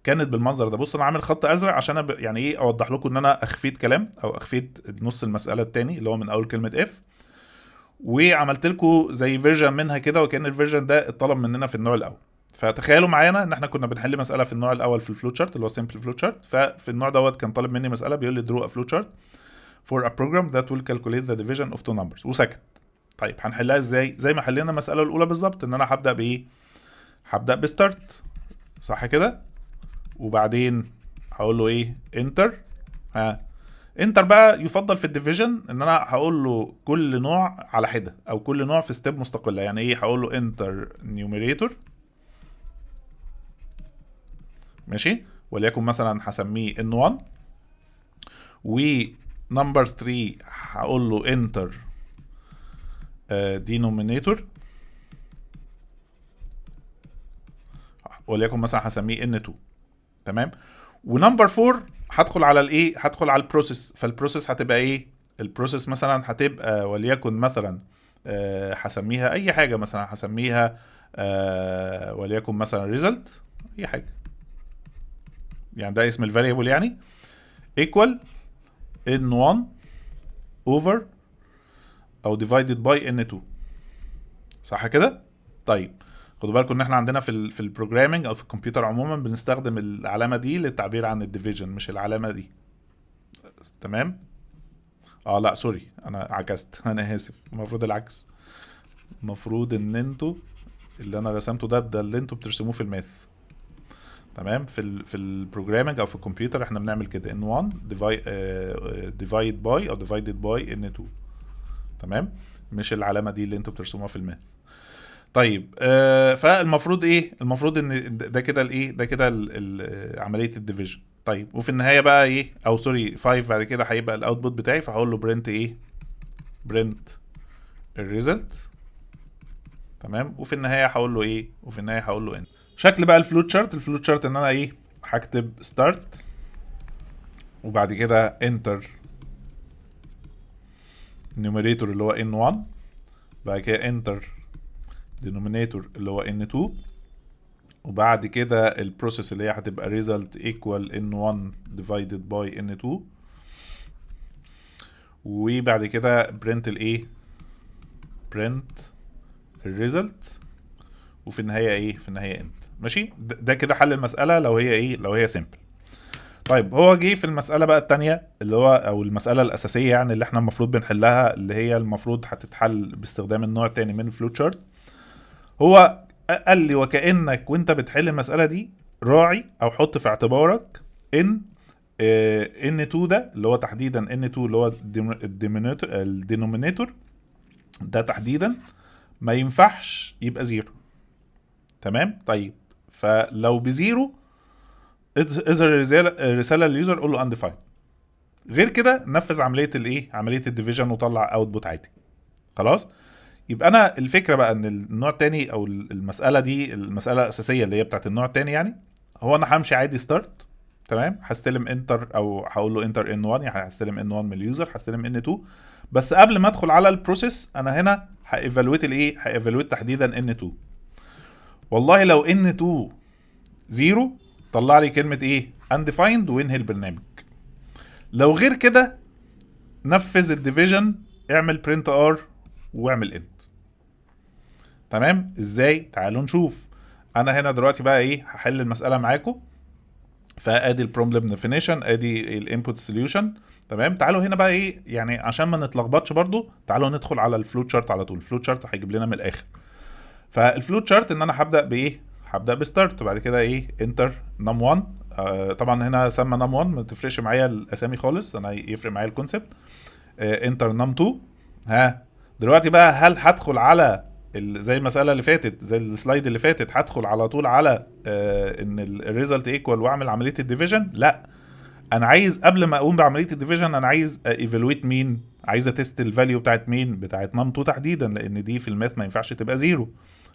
كانت بالمنظر ده. بصوا انا عامل خط ازرق عشان يعني ايه اوضح لكم ان انا اخفيت كلام او اخفيت نص المسالة التاني اللي هو من اول كلمة if، وعملت لكم زي version منها كده، وكان ال version ده اتطلب مننا في النوع الاول. فتخيلوا معانا ان احنا كنا بنحل مسالة في النوع الاول في ال flowchart اللي هو simple flowchart. ففي النوع دوت كان طالب مني مسالة بيقول لي draw a flowchart for a program that will calculate the division of two numbers وسكت. طيب هنحلها ازاي؟ زي ما حلينا المسالة الاولى بالظبط، ان انا هبدا بايه؟ هبدا ب start، صح كده؟ وبعدين هقول له ايه؟ enter. ها، enter بقى يفضل في ال division ان انا هقول له كل نوع على حده او كل نوع في step مستقلة. يعني ايه؟ هقول له enter numerator، ماشي، وليكن مثلا هسميه n1، و number 3 هقول له enter denominator، وليكن مثلا هسميه n2. تمام؟ و number 4 هدخل على الايه؟ هدخل على ال process. فال process هتبقى ايه؟ ال process مثلا هتبقى وليكن مثلا هسميها اي حاجة، مثلا هسميها وليكن مثلا result، اي حاجة يعني، ده اسم ال variable يعني، equal n1 over او divided by n2، صح كده؟ طيب خدوا بالكم ان احنا عندنا في ال programming او في الكمبيوتر عموما بنستخدم العلامة دي للتعبير عن ال division، مش العلامة دي. تمام؟ لا sorry، انا عكست، انا اسف، المفروض العكس. المفروض ان انتوا اللي انا رسمته ده اللي انتوا بترسموه في ال math، تمام؟ في ال programming او في الكمبيوتر احنا بنعمل كده، n1 divide by او divided by n2، تمام؟ مش العلامة دي اللي انتوا بترسموها في ال math. طيب، فالمفروض ايه؟ المفروض ان ده كده الايه؟ ده كده عملية ال division. طيب، وفي النهاية بقى ايه؟ او sorry، 5 بعد كده هيبقى ال output بتاعي، فهقول له print ايه؟ print ال result، تمام؟ وفي النهاية هقول له ايه؟ وفي النهاية هقول له end. شكل بقى ال flow chart، ال flow chart ان انا ايه؟ هكتب start وبعد كده enter numerator اللي هو n1، بعد كده enter denominator اللي هو n2، وبعد كده ال process اللي هي هتبقى result equal n1 divided by n2، وبعد كده print الايه؟ print ال result، وفي النهاية ايه؟ في النهاية end. ماشي؟ ده كده حل المسالة لو هي ايه؟ لو هي simple. طيب، هو جه في المسالة بقى الثانية اللي هو او المسالة الاساسية يعني اللي احنا المفروض بنحلها، اللي هي المفروض هتتحل باستخدام النوع الثاني من ال flow chart. هو قال لي وكانك وانت بتحل المسالة دي راعي او حط في اعتبارك ان n2 ده اللي هو تحديدا n2 اللي هو ال denominator ده تحديدا ما ينفعش يبقى zero، تمام؟ طيب، فلو ب zero اظهر الرساله لل user، قول له undefined. غير كده نفذ عملية الايه؟ عملية ال division وطلع output عادي. خلاص، يبقى انا الفكرة بقى ان النوع الثاني او المسالة دي، المسالة الاساسية اللي هي بتاعت النوع الثاني، يعني هو انا همشي عادي start، تمام؟ هستلم enter او هقول له enter n1، يعني هستلم n1 من ال user، هستلم n2، بس قبل ما ادخل على ال process انا هنا ه evaluate الايه؟ ه evaluate تحديدا n2. والله لو n2 zero طلع لي كلمة ايه؟ undefined، وانهي البرنامج. لو غير كده نفذ ال division، اعمل print r واعمل end. تمام؟ ازاي؟ تعالوا نشوف. انا هنا دلوقتي بقى ايه؟ هحل المسالة معاكم. فادي ال problem definition، ادي ال input solution، تمام؟ تعالوا هنا بقى ايه؟ يعني عشان ما نتلخبطش برضو تعالوا ندخل على ال flow chart على طول. ال flow chart هيجيب لنا من الاخر. فال flow chart ان انا هبدا بايه؟ هبدا ب start، وبعد كده ايه؟ enter num 1. طبعا هنا سمى num 1، ما تفرقش معايا الاسامي خالص، انا يفرق معايا ال concept. enter num 2. ها، دلوقتي بقى هل هدخل على زي المسالة اللي فاتت، زي ال slide اللي فاتت، هدخل على طول على ان ال result equal واعمل عملية ال division؟ لا، انا عايز قبل ما اقوم بعملية ال division انا عايز evaluate مين؟ عايز ا test ال value بتاعت مين؟ بتاعت num 2 تحديدا، لان دي في ال math ما ينفعش تبقى zero.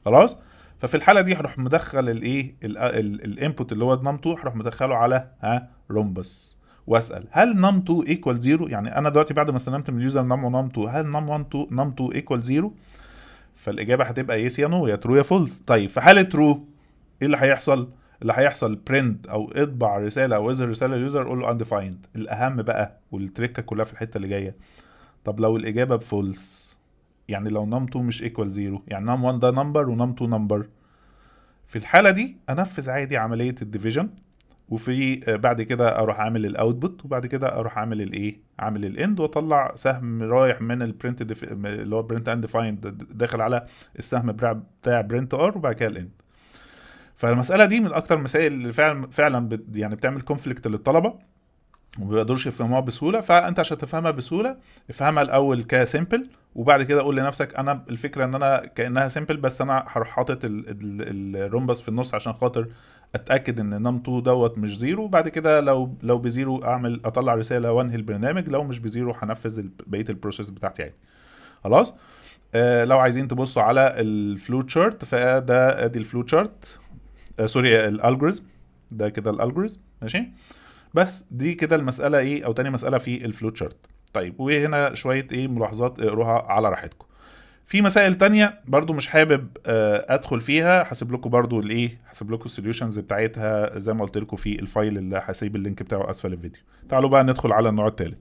خلاص، ففي الحالة دي هروح مدخل الايه؟ ال input اللي هو num 2، هروح مدخله على ها rhombus واسال هل num 2 equal 0؟ يعني انا دلوقتي بعد ما استلمت من ال user num 1 num 2، هل num 1 2 num 2 equal 0؟ فالاجابه هتبقى yes يا no، يا true يا false. طيب، في حاله true ايه اللي هيحصل؟ اللي هيحصل print او اطبع رسالة او اظهر رسالة لل user، قول له undefined. الاهم بقى والتريكه كلها في الحتة اللي جايه، طب لو الاجابة ب false، يعني لو num 2 مش equal 0، يعني num 1 ده number و num 2 number، في الحالة دي انفذ عادي عملية ال division، وفي بعد كده اروح اعمل ال output، وبعد كده اروح اعمل الايه؟ اعمل ال end، واطلع سهم رايح من ال print اللي هو print undefined داخل على السهم بتاع print r، وبعد كده ال end. فالمسالة دي من اكتر المسائل اللي فعلا فعلا يعني بتعمل conflict للطلبة وما بيقدروش يفهموها بسهوله. فانت عشان تفهمها بسهولة افهمها الاول ك simple، وبعد كده قول لنفسك انا الفكرة ان انا كانها simple، بس انا هروح حاطط ال rhombus في النص عشان خاطر اتاكد ان num 2 دوت مش zero، وبعد كده لو ب zero اعمل اطلع رسالة وانهي البرنامج، لو مش ب zero هنفذ بقية ال process بتاعتي عادي. خلاص، لو عايزين تبصوا على ال flow chart فده ادي ال flow chart، sorry، ال algorithm ده كده ال algorithm. ماشي؟ بس دي كده المسالة ايه؟ او تاني مسالة في ال flow chart. طيب، وهنا شوية ايه؟ ملاحظات، اقروها على راحتكم. في مسائل تانية برضو مش حابب ادخل فيها، هسيب لكم برضو الايه؟ هسيب لكم ال solutions بتاعتها زي ما قلت لكم في ال file اللي هسيب ال link بتاعه اسفل الفيديو. تعالوا بقى ندخل على النوع الثالث.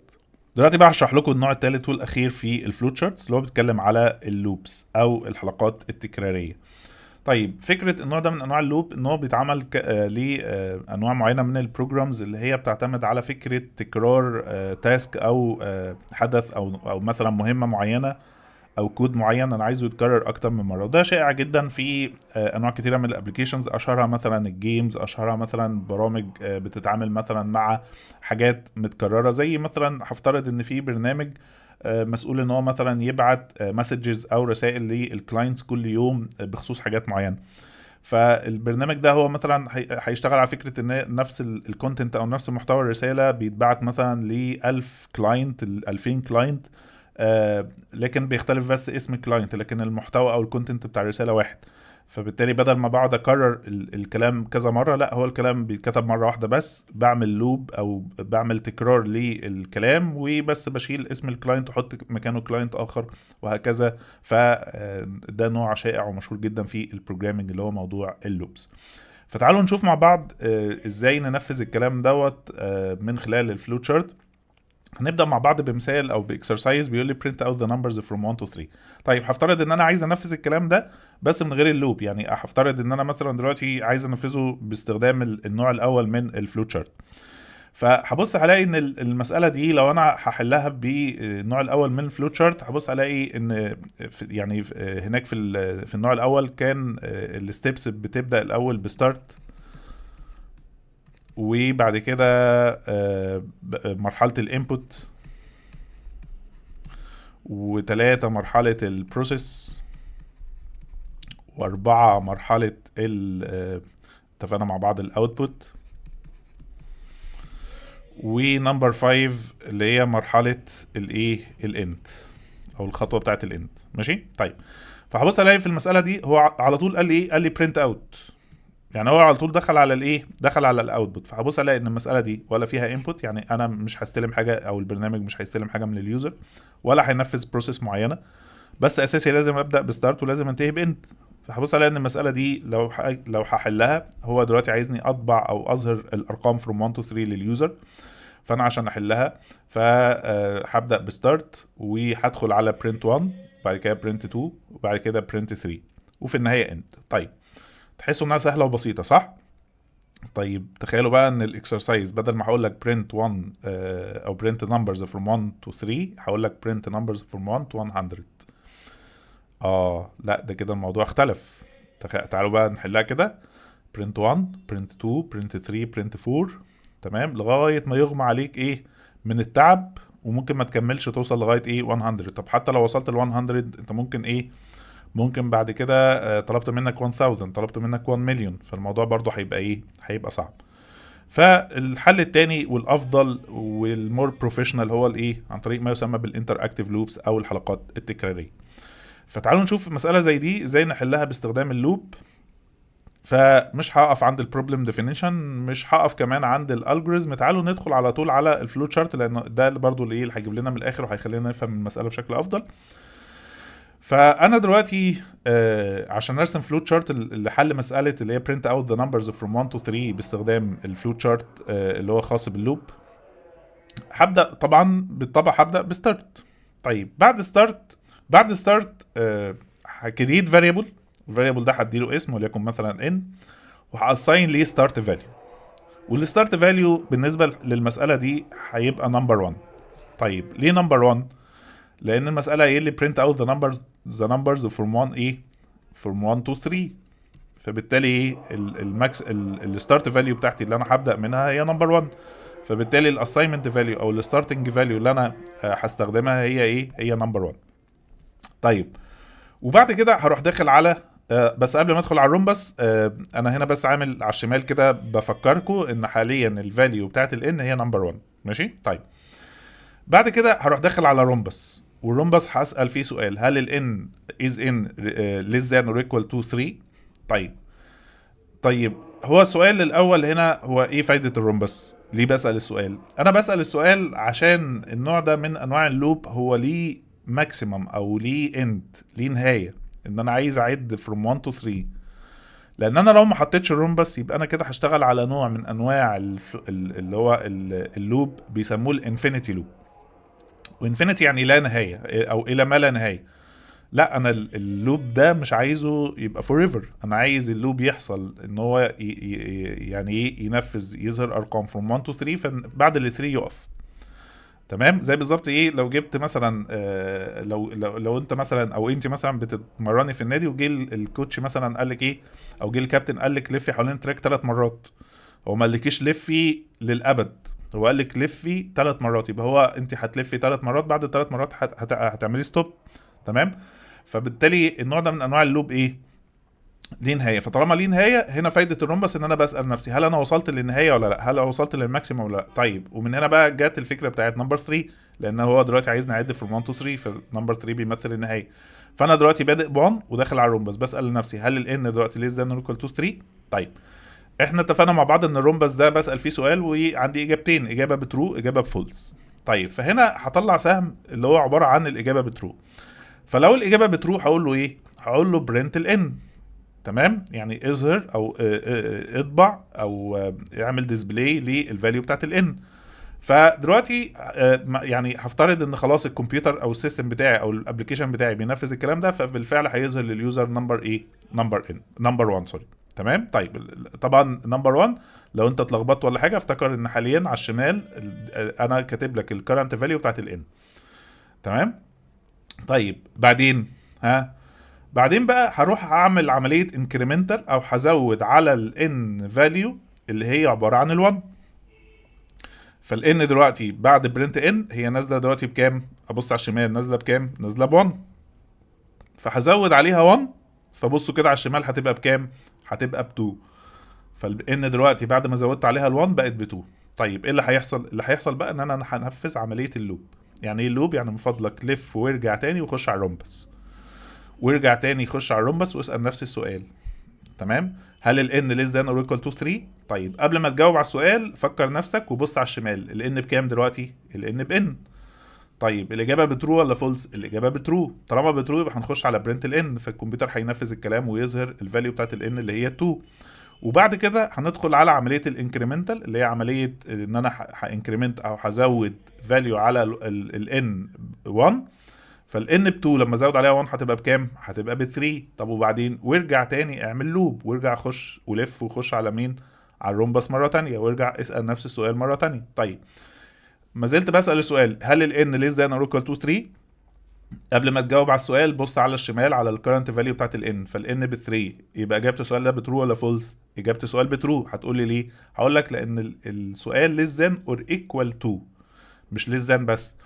دلوقتي بقى هشرح لكم النوع الثالث والاخير في ال flow charts اللي هو بيتكلم على ال loops او الحلقات التكراريه. طيب، فكرة النوع ده من انواع ال loop ان هو بيتعمل لانواع معينة من ال programs اللي هي بتعتمد على فكرة تكرار task او حدث او مثلا مهمة معينة او كود معين انا عايزه يتكرر اكتر من مره. وده شائع جدا في انواع كتيرة من ال applications، اشهرها مثلا ال games، اشهرها مثلا برامج بتتعامل مثلا مع حاجات متكرره. زي مثلا هفترض ان في برنامج مسؤول ان هو مثلا يبعت messages او رسائل لل clients كل يوم بخصوص حاجات معينه. فالبرنامج ده هو مثلا هيشتغل على فكرة ان نفس ال content او نفس محتوى الرسالة بيتبعت مثلا ل 1000 client، 2000 client، لكن بيختلف بس اسم ال client، لكن المحتوى او ال content بتاع الرسالة واحد. فبالتالي بدل ما بقعد اكرر الكلام كذا مره، لا، هو الكلام بيتكتب مرة واحدة بس، بعمل loop او بعمل تكرار للكلام وبس، بشيل اسم ال client واحط مكانه client اخر وهكذا. فده نوع شائع ومشهور جدا في ال programming اللي هو موضوع ال loops. فتعالوا نشوف مع بعض ازاي ننفذ الكلام دوت من خلال ال flow chart. هنبدا مع بعض بمثال او ب exercise بيقول لي print out the numbers from 1 to 3. طيب هفترض ان انا عايز انفذ الكلام ده بس من غير ال loop، يعني هفترض ان انا مثلا دلوقتي عايز انفذه باستخدام النوع الاول من ال flow chart. فهبص هلاقي ان المسالة دي لو انا هحلها بالنوع الاول من ال flow chart، هبص الاقي ان في يعني هناك في النوع الاول كان ال steps بتبدا الاول ب start، وبعد كده مرحلة ال input، وتلاتة مرحلة ال process، وأربعة مرحلة ال اتفقنا مع بعض ال output، و number 5 اللي هي مرحلة الايه؟ ال end او الخطوة بتاعت ال end. ماشي. طيب فهبص الاقي في المسألة دي هو على طول قال لي ايه؟ قال لي print out، يعني هو على طول دخل على الايه؟ دخل على ال output. فهبص الاقي ان المسالة دي ولا فيها input، يعني انا مش هستلم حاجة او البرنامج مش هيستلم حاجة من ال user، ولا هينفذ process معينه، بس اساسي لازم ابدا ب start ولازم انتهي ب end. فهبص الاقي ان المسالة دي لو هحلها، هو دلوقتي عايزني اطبع او اظهر الارقام from 1 to 3 لل user. فانا عشان احلها فهبدا ب start وهدخل على print 1، بعد كده print 2، وبعد كده print 3، وفي النهاية end. طيب تحسوا انها سهلة وبسيطه، صح؟ طيب تخيلوا بقى ان ال exercise بدل ما هقول لك print 1 او print numbers from 1 to 3، هقول لك print numbers from 1 to 100. لا، ده كده الموضوع اختلف. تعالوا بقى نحلها كده: print 1، print 2، print 3، print 4، تمام، لغاية ما يغمى عليك ايه؟ من التعب، وممكن ما تكملش توصل لغاية ايه؟ 100. طب حتى لو وصلت ل 100، انت ممكن ايه؟ ممكن بعد كده طلبت منك 1000، طلبت منك 1 مليون، فالموضوع برضو هيبقى ايه؟ هيبقى صعب. فالحل التاني والافضل وال more professional هو الايه؟ عن طريق ما يسمى بال interactive loops او الحلقات التكراريه. فتعالوا نشوف مسالة زي دي ازاي نحلها باستخدام ال loop. فمش هقف عند ال problem definition، مش هقف كمان عند ال algorithm، تعالوا ندخل على طول على ال flow chart، لان ده برضو اللي ايه؟ اللي هيجيب لنا من الاخر وهيخلينا نفهم المسالة بشكل افضل. فانا دلوقتي عشان ارسم flow chart لحل مسالة اللي هي print out the numbers from 1 to 3 باستخدام ال flow chart اللي هو خاص بال loop، هبدا طبعا بالطبع هبدا ب start. طيب بعد start ه create variable، ال variable ده هديله اسم وليكن مثلا n، وه assign ليه start value، وال start value بالنسبة للمسالة دي هيبقى number 1. طيب ليه number 1؟ لان المسالة ايه؟ اللي print out the numbers from 1 ايه؟ from 1 to 3. فبالتالي ايه؟ ال max ال start value بتاعتي اللي انا هبدا منها هي number 1، فبالتالي ال assignment value او ال starting value اللي انا هستخدمها هي ايه؟ هي number 1. طيب وبعد كده هروح داخل على بس قبل ما ادخل على ال rhombus، انا هنا بس عامل على الشمال كده بفكركم ان حاليا ال value بتاعت ال n هي number 1. ماشي. طيب بعد كده هروح داخل على rhombus، وال rhombus هسأل فيه سؤال: هل ال n is n less than or equal to 3؟ طيب هو السؤال الاول هنا هو ايه فايدة ال rhombus؟ ليه بسأل السؤال؟ انا بسأل السؤال عشان النوع ده من انواع ال loop هو ليه maximum او ليه end، ليه نهاية، ان انا عايز اعد from 1 to 3. لان انا لو ما حطيتش ال rhombus يبقى انا كده هشتغل على نوع من انواع اللي هو ال loop بيسموه ال infinity loop، و infinity يعني لا نهاية او الى ما لا نهايه. لا، انا ال loop ده مش عايزه يبقى forever، انا عايز ال loop يحصل ان هو يعني ايه؟ ينفذ، يظهر ارقام from 1 to 3، فبعد ال 3 يقف. تمام؟ زي بالظبط ايه، لو جبت مثلا لو انت مثلا او انت مثلا بتتمرني في النادي، وجه ال coach مثلا قال لك ايه، او جه الكابتن قال لك لفي حوالين ال track 3 مرات. هو ما قالكيش لفي للابد، هو قال لك لفي 3 مرات، يبقى هو انت هتلفي 3 مرات، بعد ال3 مرات هتعملي stop. تمام؟ فبالتالي النوع ده من انواع ال loop ايه؟ ليه نهايه. فطالما ليه نهايه، هنا فايده ال rhombus ان انا بسال نفسي هل انا وصلت للنهاية ولا لا، هل وصلت لل maximum ولا لا. طيب ومن هنا بقى جت الفكرة بتاعت number 3، لان هو دلوقتي عايزني اعد from 1 to 3، فال number 3 بيمثل النهايه. فانا دلوقتي بادئ ب 1 وداخل على ال rhombus، بسال نفسي هل ال n دلوقتي less than or equal to 3. طيب احنا اتفقنا مع بعض ان ال rhombus ده بسال فيه سؤال وعندي اجابتين، اجابه ب true، اجابه ب false. طيب فهنا هطلع سهم اللي هو عبارة عن الاجابة ب true. فلو الاجابة ب true هقول له ايه؟ هقول له print ال n. تمام؟ يعني اظهر او اطبع او اعمل display لل value بتاعت ال n. فدلوقتي يعني هفترض ان خلاص الكمبيوتر او ال system بتاعي او ال application بتاعي بينفذ الكلام ده، فبالفعل هيظهر لل user number ايه؟ number n، number 1 sorry. تمام؟ طيب طبعا number 1 لو انت اتلخبطت ولا حاجة، افتكر ان حاليا على الشمال انا كاتب لك ال current value بتاعت ال n. تمام؟ طيب بعدين ها بعدين بقى هروح اعمل عملية incremental او هزود على ال n value اللي هي عبارة عن ال1. فال n دلوقتي بعد print n هي نازله دلوقتي بكام؟ ابص على الشمال، نازله بكام؟ نازله ب 1، فهزود عليها 1. فبصوا كده على الشمال هتبقى بكام؟ هتبقى ب 2. فال n دلوقتي بعد ما زودت عليها ال1 بقت ب 2. طيب ايه اللي هيحصل؟ اللي هيحصل بقى ان انا هنفذ عملية ال loop. يعني ايه ال loop؟ يعني من فضلك لف وارجع تاني وخش على ال rhombus، وارجع تاني خش على ال rhombus واسال نفس السؤال. تمام؟ هل ال n less than or equal to 3؟ طيب قبل ما تجاوب على السؤال فكر نفسك وبص على الشمال، ال n بكام دلوقتي؟ ال n ب n. طيب الاجابة ب true ولا false؟ الاجابة ب true. طالما ب true يبقى هنخش على print ال n، فالكمبيوتر هينفذ الكلام ويظهر ال value بتاعت ال n اللي هي 2. وبعد كده هندخل على عملية ال incremental اللي هي عملية ان انا ه increment او هزود value على ال n 1. فال n ب 2 لما ازود عليها 1 هتبقى بكام؟ هتبقى ب 3. طب وبعدين وارجع تاني اعمل loop، وارجع خش ولف وخش على مين؟ على ال rhombus مرة تانية، وارجع اسال نفس السؤال مرة تانية. طيب ما زلت بسال السؤال هل ال n less than or equal to 3؟ قبل ما تجاوب على السؤال بص على الشمال على ال current value بتاعت ال n، فال n ب 3، يبقى اجابه السؤال ده ب true ولا false؟ اجابه السؤال ب true. هتقول لي ليه؟ هقول لك لان السؤال less than or equal to مش less than بس.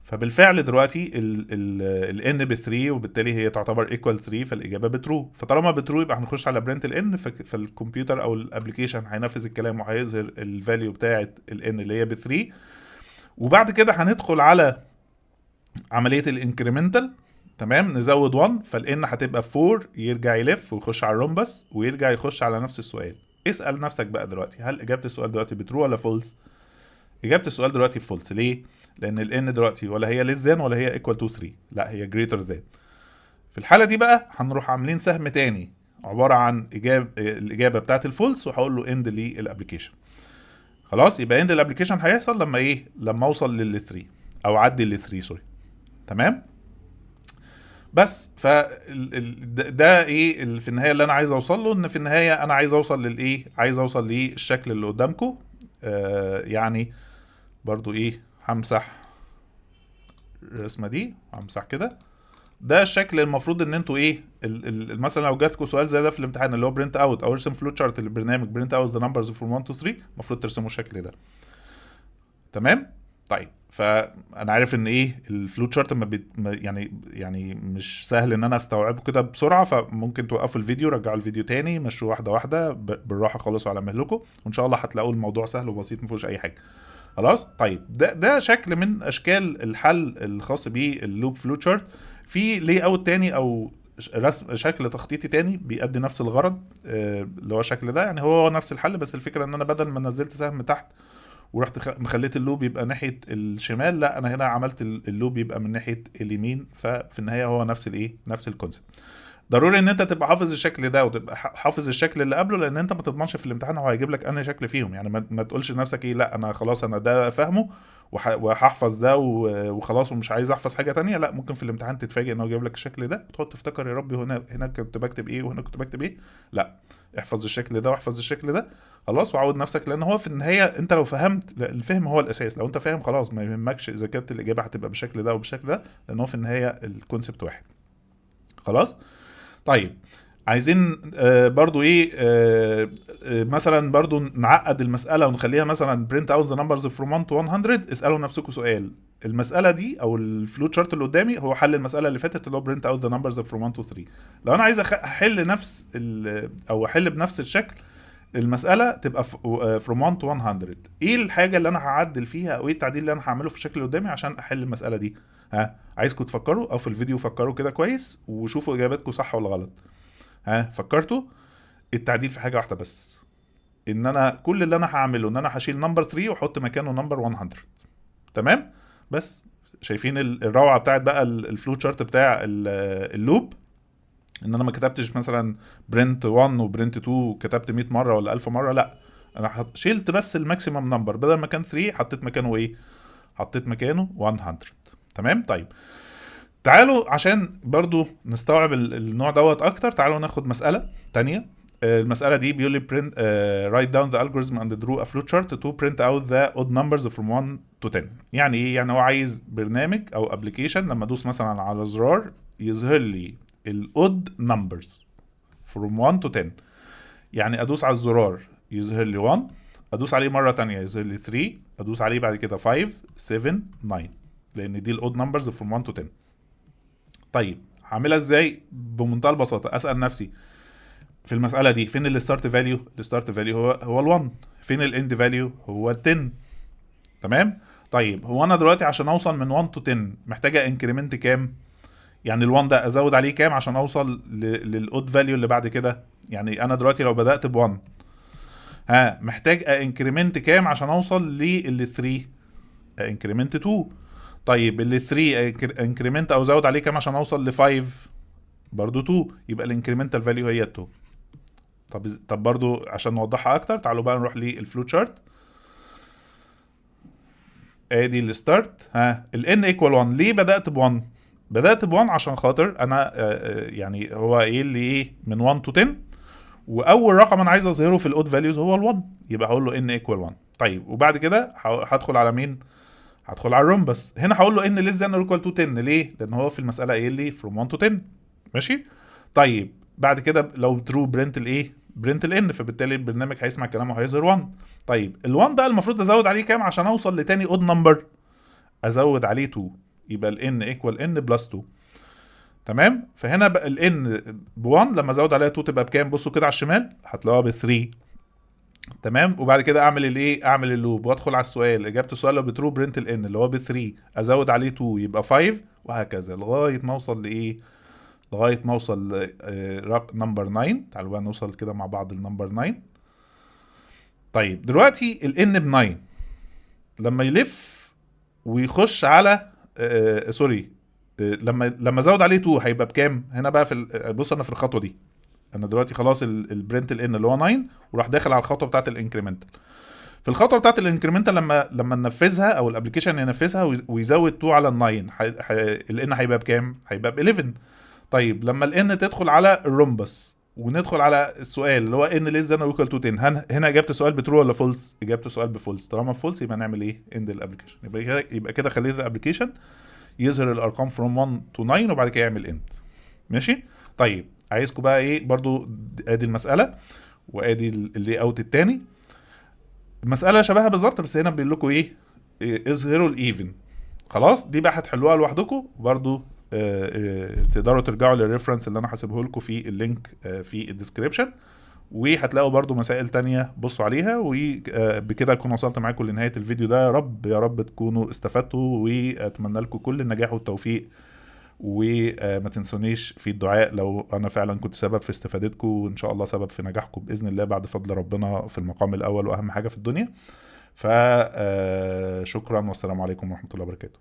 فبالفعل دلوقتي ال n ب 3 وبالتالي هي تعتبر equal 3، فالاجابه ب true. فطالما ب true يبقى هنخش على print ال n، فالكمبيوتر او ال application هينفذ الكلام وهيظهر ال value بتاعت ال n اللي هي ب 3. وبعد كده هندخل على عملية ال incremental. تمام؟ نزود 1، فال n هتبقى 4، يرجع يلف ويخش على ال rhombus ويرجع يخش على نفس السؤال. اسال نفسك بقى دلوقتي هل اجابه السؤال دلوقتي ب true ولا false؟ اجابه السؤال دلوقتي false. ليه؟ لان ال n دلوقتي ولا هي less than ولا هي equal to 3، لا هي greater than. في الحالة دي بقى هنروح عاملين سهم تاني عبارة عن الاجابة بتاعت ال false، وهقول له end لل application. خلاص، يبقى end ال application هيحصل لما ايه؟ لما اوصل لل 3 او اعدي لل 3 sorry. تمام؟ بس ف ده ايه في النهاية اللي انا عايز اوصل له؟ ان في النهاية انا عايز اوصل للايه؟ عايز اوصل للشكل اللي قدامكم. يعني برضو ايه، همسح الرسمة دي، همسح كده. ده الشكل المفروض ان انتوا ايه مثلا لو جاتكم سؤال زي ده في الامتحان اللي هو print out او ارسم flow chart للبرنامج print out the numbers from 1 to 3، المفروض ترسموا الشكل ده. تمام؟ طيب فانا عارف ان ايه ال flow chart ما بيت يعني مش سهل ان انا استوعبه كده بسرعه، فممكن توقفوا الفيديو، رجعوا الفيديو تاني، مشوا واحدة واحدة بالراحة خالص وعلى مهلكم، وان شاء الله هتلاقوا الموضوع سهل وبسيط ما فيهوش اي حاجة. خلاص؟ طيب ده شكل من اشكال الحل الخاص بال loop flow chart. في layout تاني او رسم شكل تخطيطي تاني بيأدي نفس الغرض، اللي هو الشكل ده، يعني هو نفس الحل، بس الفكرة ان انا بدل ما نزلت سهم تحت ورحت مخليت ال loop يبقى ناحية الشمال، لا انا هنا عملت ال loop يبقى من ناحية اليمين. ففي النهاية هو نفس الايه، نفس ال concept. ضروري ان انت تبقى حافظ الشكل ده وتبقى حافظ الشكل اللي قبله، لان انت ما تضمنش في الامتحان هو هيجيب لك انهي شكل فيهم. يعني ما تقولش لنفسك ايه، لا انا خلاص انا ده فاهمه وهحفظ ده وخلاص ومش عايز احفظ حاجة تانية. لا، ممكن في الامتحان تتفاجئ ان هو جايب لك الشكل ده وتقعد تفتكر يا ربي هنا كنت بكتب ايه وهنا كنت بكتب ايه. لا، احفظ الشكل ده واحفظ الشكل ده خلاص، وعود نفسك، لان هو في النهاية انت لو فهمت، الفهم هو الاساس. لو انت فاهم خلاص ما يهمكش اذا كانت الاجابة هتبقى بالشكل ده او بالشكل ده، لان هو في النهاية ال concept واحد خلاص. طيب عايزين برضو ايه، مثلا برضو نعقد المسألة ونخليها مثلا print out the numbers from 1 to 100. اسألوا نفسكم سؤال، المسألة دي او ال flow chart اللي قدامي هو حل المسألة اللي فاتت اللي هو print out the numbers from 1 to 3. لو انا عايز احل نفس او احل بنفس الشكل المسألة تبقى from 1 to 100، ايه الحاجة اللي انا هعدل فيها او ايه التعديل اللي انا هعمله في الشكل اللي قدامي عشان احل المسألة دي؟ ها، عايزكم تفكروا او في الفيديو فكروا كده كويس وشوفوا اجاباتكم صح ولا غلط. ها، فكرتوا؟ التعديل في حاجة واحدة بس، ان انا كل اللي انا هعمله ان انا هشيل number 3 واحط مكانه number 100. تمام؟ بس شايفين الروعة بتاعت بقى ال flow chart بتاع ال loop، ان انا ما كتبتش مثلا print 1 و print 2 وكتبت 100 مرة ولا 1000 مرة، لا انا شلت بس ال maximum number، بدل ما كان 3 حطيت مكانه ايه؟ حطيت مكانه 100. تمام؟ طيب تعالوا عشان برضو نستوعب النوع دوت اكتر، تعالوا ناخد مسألة تانية. المسألة دي بيقول لي write down the algorithm and draw a flow chart to print out the odd numbers from 1 to 10. يعني ايه؟ يعني هو عايز برنامج او application لما ادوس مثلا على زرار يظهر لي ال odd numbers from 1 to 10. يعني ادوس على الزرار يظهر لي 1، ادوس عليه مرة تانية يظهر لي 3، ادوس عليه بعد كده 5 7 9، لان دي ال odd numbers from 1 to 10. طيب هعملها ازاي؟ بمنتهى البساطة اسأل نفسي في المسألة دي فين ال start value؟ ال start value هو ال1، فين ال end value؟ هو ال10. تمام؟ طيب هو انا دلوقتي عشان اوصل من 1 to 10 محتاجة increment كام؟ يعني ال1 ده ازود عليه كام عشان اوصل لل odd value اللي بعد كده؟ يعني انا دلوقتي لو بدأت ب 1، ها محتاج increment كام عشان اوصل لل 3؟ increment 2. طيب ال 3 increment او ازود عليه كام عشان اوصل ل 5؟ برضو 2. يبقى ال incremental value هي 2. طب برضو عشان نوضحها اكتر تعالوا بقى نروح لل flow chart. ادي ال start، ها ال n equal 1. ليه بدأت ب 1؟ بدأت ب 1 عشان خاطر انا يعني هو ايه اللي ايه من 1 to 10، واول رقم انا عايز اظهره في ال odd values هو ال 1، يبقى هقول له n equal 1. طيب وبعد كده هدخل على مين؟ هدخل على ال rhombus. هنا هقول له n less than or equal to 10. ليه؟ لان هو في المسالة قايل لي from 1 to 10. ماشي؟ طيب بعد كده لو true print الايه؟ print ال n، فبالتالي البرنامج هيسمع كلامه وهيظهر 1. طيب ال1 بقى المفروض ازود عليه كام عشان اوصل لتاني odd number؟ ازود عليه 2، يبقى ال n equal n plus 2. تمام؟ فهنا بقى ال n ب 1 لما ازود عليها 2 تبقى بكام؟ بصوا كده على الشمال هتلاقوها ب 3. تمام؟ وبعد كده اعمل الايه؟ اعمل ال loop وادخل على السؤال. اجابه السؤال لو ب true print ال n اللي هو ب 3، ازود عليه 2 يبقى 5، وهكذا لغاية ما اوصل لايه؟ لغاية ما اوصل number 9. تعالوا بقى نوصل كده مع بعض ال number 9. طيب دلوقتي ال n ب 9 لما يلف ويخش على sorry، لما ازود عليه 2 هيبقى بكام؟ هنا بقى في بص انا في الخطوة دي انا دلوقتي خلاص ال print ال n اللي هو 9 وراح داخل على الخطوة بتاعت ال incremental. في الخطوة بتاعت ال incremental لما ننفذها او ال application ينفذها ويزود 2 على ال 9، ال n هيبقى بكام؟ هيبقى ب 11. طيب لما ال n تدخل على ال rhombus وندخل على السؤال اللي هو n less than or equal to 10، هنا اجابه السؤال ب true ولا false؟ اجابه السؤال ب false. طالما false يبقى نعمل ايه؟ end ال application. يبقى كده خليت ال application يظهر الارقام from 1 to 9 وبعد كده يعمل end. ماشي؟ طيب عايزكم بقى ايه برضو، ادي المسالة وادي ال layout الثاني. المسالة شبهها بالظبط، بس هنا بيقول لكم ايه؟ اظهروا ال even. خلاص دي بقى هتحلوها لوحدكم، وبرضو تقدروا ترجعوا لل reference اللي انا هسيبه لكم في ال link في ال description، وهتلاقوا برضو مسائل تانية بصوا عليها. وبكده اكون وصلت معاكم لنهاية الفيديو ده. يا رب يا رب تكونوا استفدتوا، واتمنى لكم كل النجاح والتوفيق، وما تنسونيش في الدعاء لو انا فعلا كنت سبب في استفادتكم، وان شاء الله سبب في نجاحكم باذن الله بعد فضل ربنا في المقام الاول واهم حاجة في الدنيا. فشكرا والسلام عليكم ورحمة الله وبركاته.